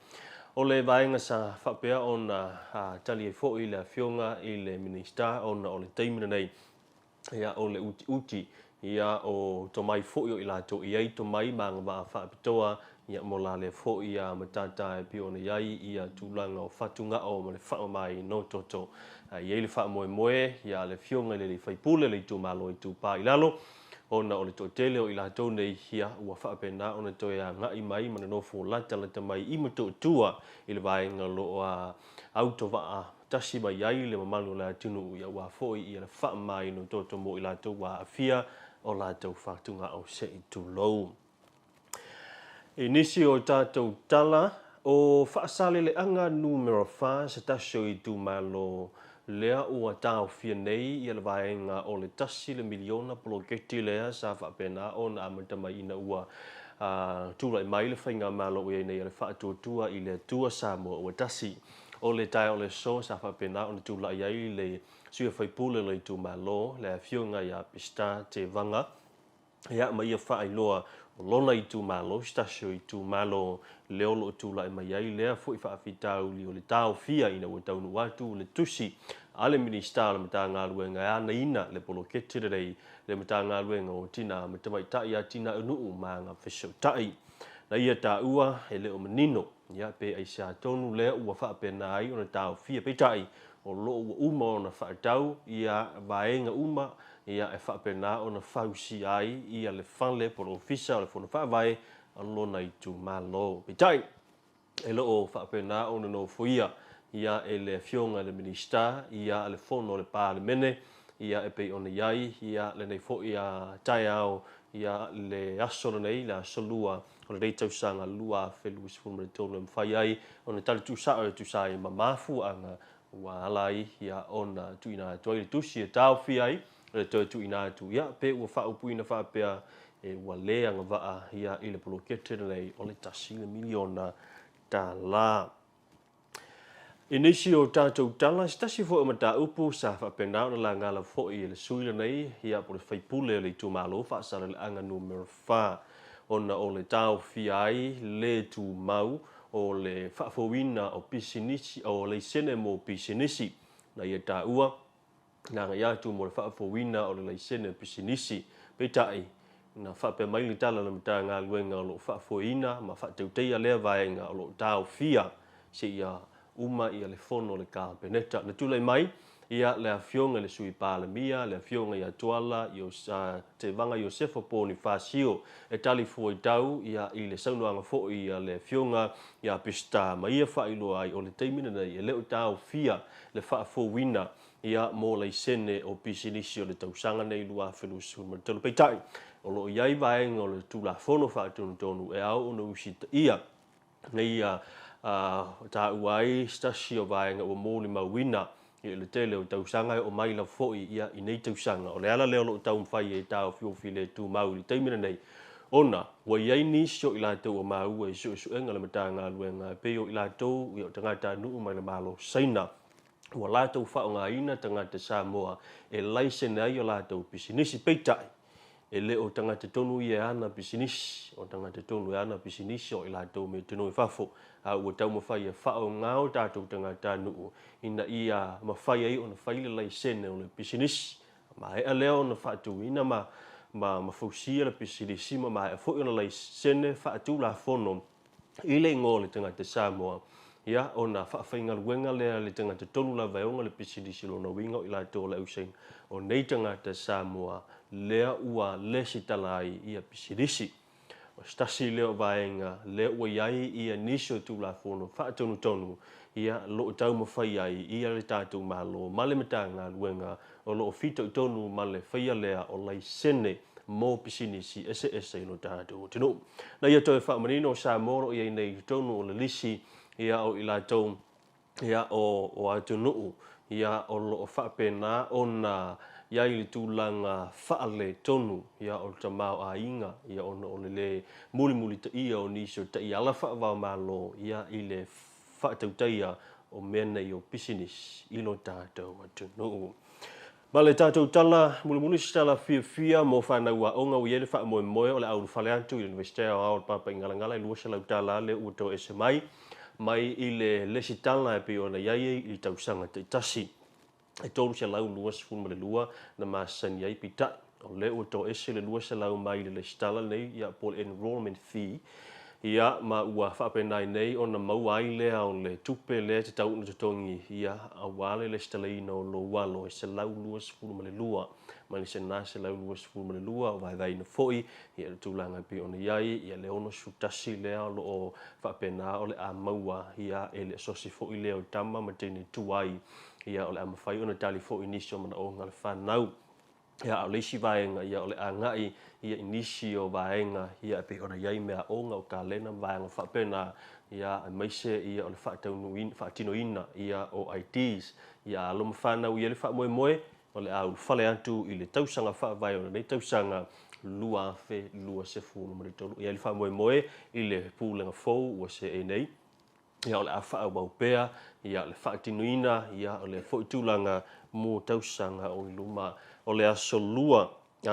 O le vaega sa faapea ona tali ai foi le Afioga i le Minisita ona o le taimi lenei, ia, o le utiuti, ia, o tomai foi o i latou e i ai tomai ma agavaa faapitoa, ia, mo la lea foi ia matata e pei ona i ai ia tulaga o fatugao ma le faamamaina o toto. Ae i ai le faamoemoe, ia, a le Afioga i le alii faipule o le itumalo Itupa i Lalo, ona o le toatele o i latou nei, ia, ua faapena ona toe agai mai ma nonofo latalata mai i Motootua i le vaega o lo o autovaa tasi mai ai le mamalu o le atunuu, ia aua foi ia le faamamaina o toto mo i latou ua aafia o latou fatugao se i tulou. I nisi o tatou tala, o Faasaleleaga Numera 4 se tasi o itumalo lea ua taofia nei ia le vaega o le tasi le miliona poloketi lea sa faapena ona amata mai ina ua tulai mai le faigamalo ua i ai nei a le Faatuatua i le Atua Samoa ua Tasi. O le taeao o le aso sa faapena ona tulai ai le sui usufono o le itumalo, le Afioga ia Peseta Tevaga, ia, ma ia faailoa o lona itumalo, se tasi o itumalo lea o lo o tulai mai ai lea foi faafitauli o le taofia ina ua taunuu atu le tusi a le Minisita o le Matagaluega e anaina le poloketi lenei, le Matagaluega o Tina ma Tamaitai, Atinae o Nuu ma Agafesootai. Na ia taua e le o manino Ia, pe aisea tonu lea ua faapena ai ona taofia, peitai, o lo o ua uma ona faatau ia vaega uma ia e faapena ona fausia ai ia le fale po o le ofisa o le Fono Faavae a lona itumalo. Peitai, e le o faapena ona nofoia ia e le Afioga i le Minisita ia le Fono a le Palemene ia e pei ona i ai ia lenei foi taeao ia le aso lenei, le aso Lua o lenei tausaga 2023 e mafai ai ona tali tuusao e tusa ai ma mafuaaga ua ala ai ia ona tuuina atu ai le tusi e taofia ai le toe tuuina atu ia pe ua faaupuina faapea e ua le agavaa ia i le poloketi lenei o le $1 miliona. I nisi o tatou tala, se tasi foi o mataupu sa faapena ona laga lava foi e le sui lenei, ia po o le faipule o le itumalo Faasaleleaga Numera 4, ona o le taofia ai le tumau o le faafouina o pisinisi, o laisene mo pisinisi, na ia taua na agai atu mo le faafouina o le laisene o pisinisi. Peitai, na faapea mai le tala a le Matagaluega o lo o faafoeina ma faatauteia lea vaega o lo o taofia seia uma ia le fono a le Kapeneta. Na tulai mai ia le Afioga i le Sui Palemia, le Afioga ia Tuala Tevaga Iosefa Ponifasio e tali fuaitau ia i le saunoaga foi a le Afioga ia Peseta ma ia faailoa ai o le taimi lenei e le o taofia le faafouina ia mo laisene o pisinisi o le tausaga nei 2023. Peitai, o lo o i ai vaega o le Tulafono Faatonutonu e ao ona usitaia Nei ia taua ai se tasi o vaega ua molimauina i le tele o tausaga e oo mai lava foi ia i nei tausaga. O le ala lea o lo o taumafai ai e taofiofi le tumau i le taimi lenei, ona ua i ai nisi o i latou ua maua i suesuega a le Matagaluega e pei o i latou ia o tagatanuu mai le Malo o Saina ua latou faaaogaina tagata Samoa e laisene ai o latou pisinisi. Peitai, E le o tagata tonu ia e ana pisinisi, o tagata tonu e ana pisinisi o i latou me tino i fafo, a ua taumafai e faaaoga o tatou tagatanuu ina ia mafai ai ona fai le laisene o le pisinisi. A maea lea ona faatuina ma ma fausia le pisinisi ma maea foi ona laisene faatulafono i le igoa o le tagata Samoa, ia, ona faafaigaluega lea le tagata tonu lava e ona le pisinisi, lona uiga o i latou o le ausaina o nei tagata Samoa lea ua lesitala ai ia pisinisi. O se tasi lea o vaega lea ua i ai ia nisi o Tulafono faatonutonu ia lo o taumafai ai ia le tatou Malo ma le Matagaluega o lo o fitoitonu ma le faia lea o laisene mo pisinisi eseese i lo tatou atunuu. Na ia toe faamanino o Samoa o lo o i ai nei i totonu o le lisi ia o i latou ia o o atunuu ia o lo o faapena ona i ai le tulaga faaletonu ia o le tamaoaiga ia ona o le le mulimulitaia o nisi o taiala faava-o-Malo ia i le faatautaia o mea nei o pisinisi i lo tatou atunuu. Ma le tatou tala mulimuli se tala fiafia mo fanau aoga ua i ai le faamoemoe o le a ulufale atu i le Iunivesite Aoao o le Papaigalagala i $200 lea ua toese mai mai i le lesitala e pei ona i ai i tausaga taitasi e 322 na masani ai. Peitai, o lea ua toese le 200 mai i le lesitala lenei ia po o le enrolment fee Ia, ma ua faapena ai nei ona maua ai lea o le tupe lea e tatau ona totogi, ia, aua le lesitalaina o lou alo e 122, mai le sena 122 o vaevaeina foi, ia, le tulaga e pei ona i ai, ia, le 61 lea o lo o faapena o le a maua, ia, e le asosi foi lea o tama ma teine tuai, ia, o le a mafai ona tali foi nisi o manaoga a le fanau. Ia, a o le isi vaega, ia, o le agai ia i nisi o vaega, ia, e pei ona i ai meaaoga o kalena ma vaega faapena, ia, aemaise, ia, o le faataunuuina, faatinoina, ia, o IDs. Ia, a alo ma fanau i ai le faamoemoe, o le a ulufale atu i le tausaga faavae o lenei tausaga 2023. E i ai le faamoemoe i le Pulega fou ua seei nei, ia o le a faaauau pea ia le faatinoina ia o lea foi tulaga mo tausaga o i luma. O le aso lua, o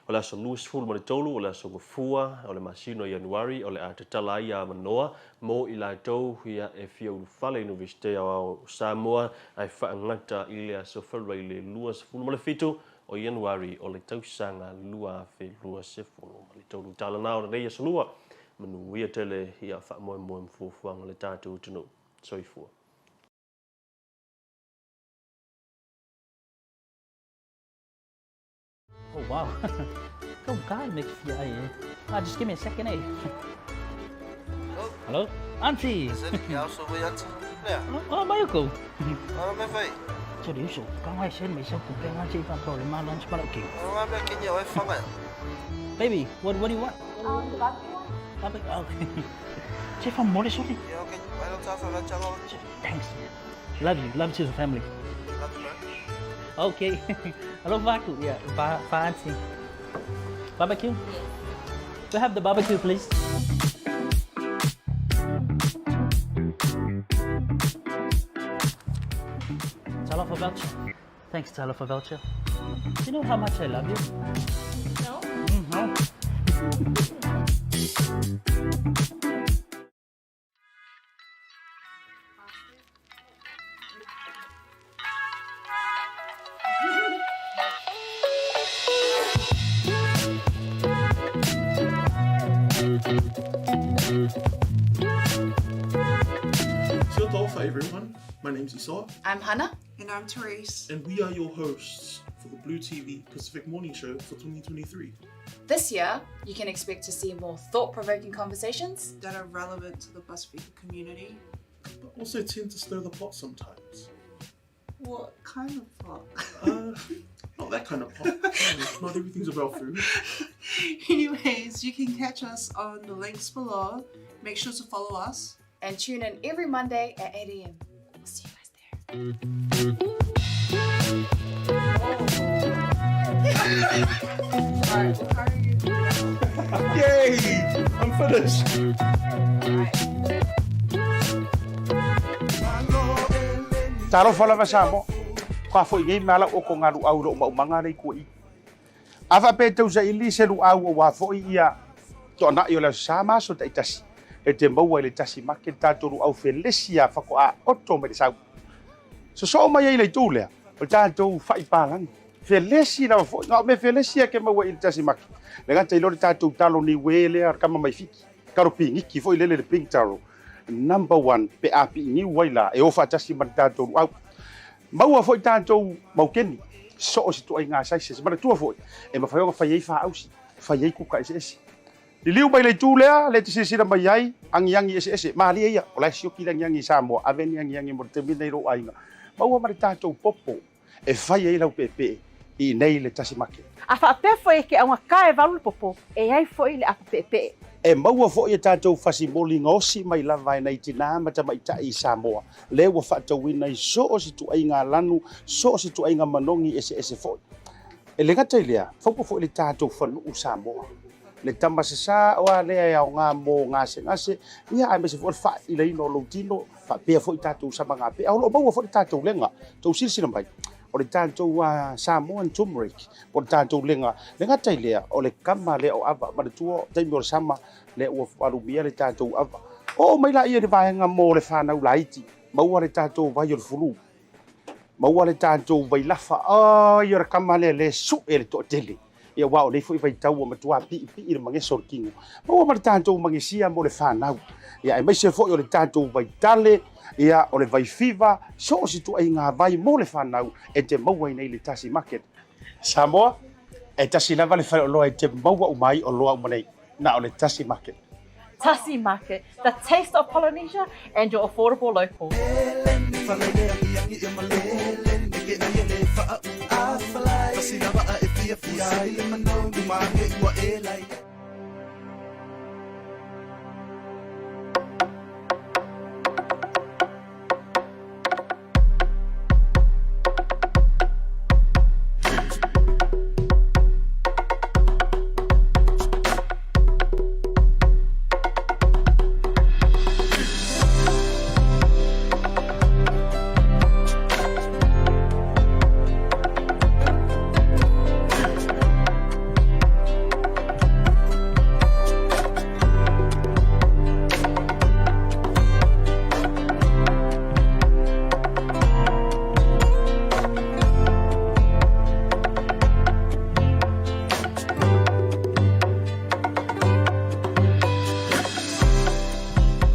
le aso 23 o le aso Gafua o le masina o Ianuari o le a tatala ai avanoa mo i latou ia e fia ulufale i Iunivesite Aoao o Samoa ae faagata i le aso Faraile 27 o Ianuari o le tausaga 2023. Tala na o lenei aso lua. Manuia tele ia faamoemoe ma fuafuaga o le tatou atunuu. Soifua. Oh wow. Go guy make fia ai eh. Ah, just give me a second eh. Hello? Auntie. 哦哦，没有狗。啊，没飞。这里手刚开始没收股票，我这份够你妈乱七八糟给。我买今年会放啊。 Baby, what do you want? Barbecue one. Barbecue. Okay. 这份没得说的。Thanks. Love you. Love to the family. Love you, man. Okay. Hello, Vaku. Yeah, va auntie. Barbecue? We have the barbecue, please. Talofa voucher. Thanks, Talofa voucher. Do you know how much I love you? No. No. Kia ora everyone. My name's Isar. I'm Hannah. And I'm Therese. And we are your hosts for the BluTV Pacific Morning Show for 2023. This year, you can expect to see more thought-provoking conversations that are relevant to the Pasifika community, but also tend to stir the pot sometimes. What kind of pot? Not Not that kind of pop. Not everything's about food. Anyways, you can catch us on the links below. Make sure to follow us. And tune in every Monday at 8 a.m. We'll see you guys there. Yay! I'm finished. Talofa lava Samoa. Ka foi nei mala o ko ngalu au lo maumaga le i. A faapea e tausaili se luau aua foi ia toanai o le Aso Sa ma aso taitasi e te maua i le tasi make le tatou luau felesi a faatoa oto mai le sau. Sosoo mai ai le itu lea o le tatou fai palagi. Felesi lava foi, na o mea felesi a ke maua i le tasi make. Le gata i lo le tatou talo niue lea o le kama mai Fiti, talo piniki foi lele le pink taro. Number one pe a piiniu ai la e o faatasi ma le tatou luau. Maua foi tatou maukeni, so o se ituaiga sizes. Manatua foi, e mafai ona fai ai faausi, fai ai kuka eseese. Liliu mai le itu lea, lea e te silasila mai ai, agiagi eseese, malie ia, o la e sioki le agiagi i Samoa, ave ni agiagi mo le taimi lenei i lou aiga. Maua ma le tatou popo e fai ai lau peepee i inei le tasi make. A faapea foi e ke augata e valu le popo, e i ai foi le apo peepee. E maua foi e tatou fasimoli gaosi mai lava e nai tinā ma tamaitai i Samoa, lea ua faatauina i so o se ituaiga lanu, so o se ituaiga manogi eseese foi. E le gata i lea, faupa foi le tatou fanuu Samoa, le tama sasā o a lea e aoga mo gasegase, ia aemaise foi o le faailaina o lou tino, faapea foi tatou samagapea. O lo o maua foi le tatou lega, tou silasila mai, o le tatou Samoan turmeric, po o le tatou lega. Le gata i lea, o le kama lea o ava, manatua o taimi o le sama, lea ua alumia le tatou ava. Oo mai laia i le vaega mo le fanau laiti, maua le tatou vai o le fulu, maua le tatou vailafa, ai o le kama lea le sue le toatele. Ia aua o nei foi vaitau ua matua piipii le mageso o le tino. Maua ma le tatou magesia mo le fanau. Ia aemaise foi o le tatou vaitale, ia o le vaifiva, so o se ituaiga vai mo le fanau e te maua i nei le Tasi Market. Samoa, e tasi lava le faleoloa e te maua uma ai oloa uma nei, na o le Tasi Market. Tasi Market, the taste of Polynesia and your affordable local.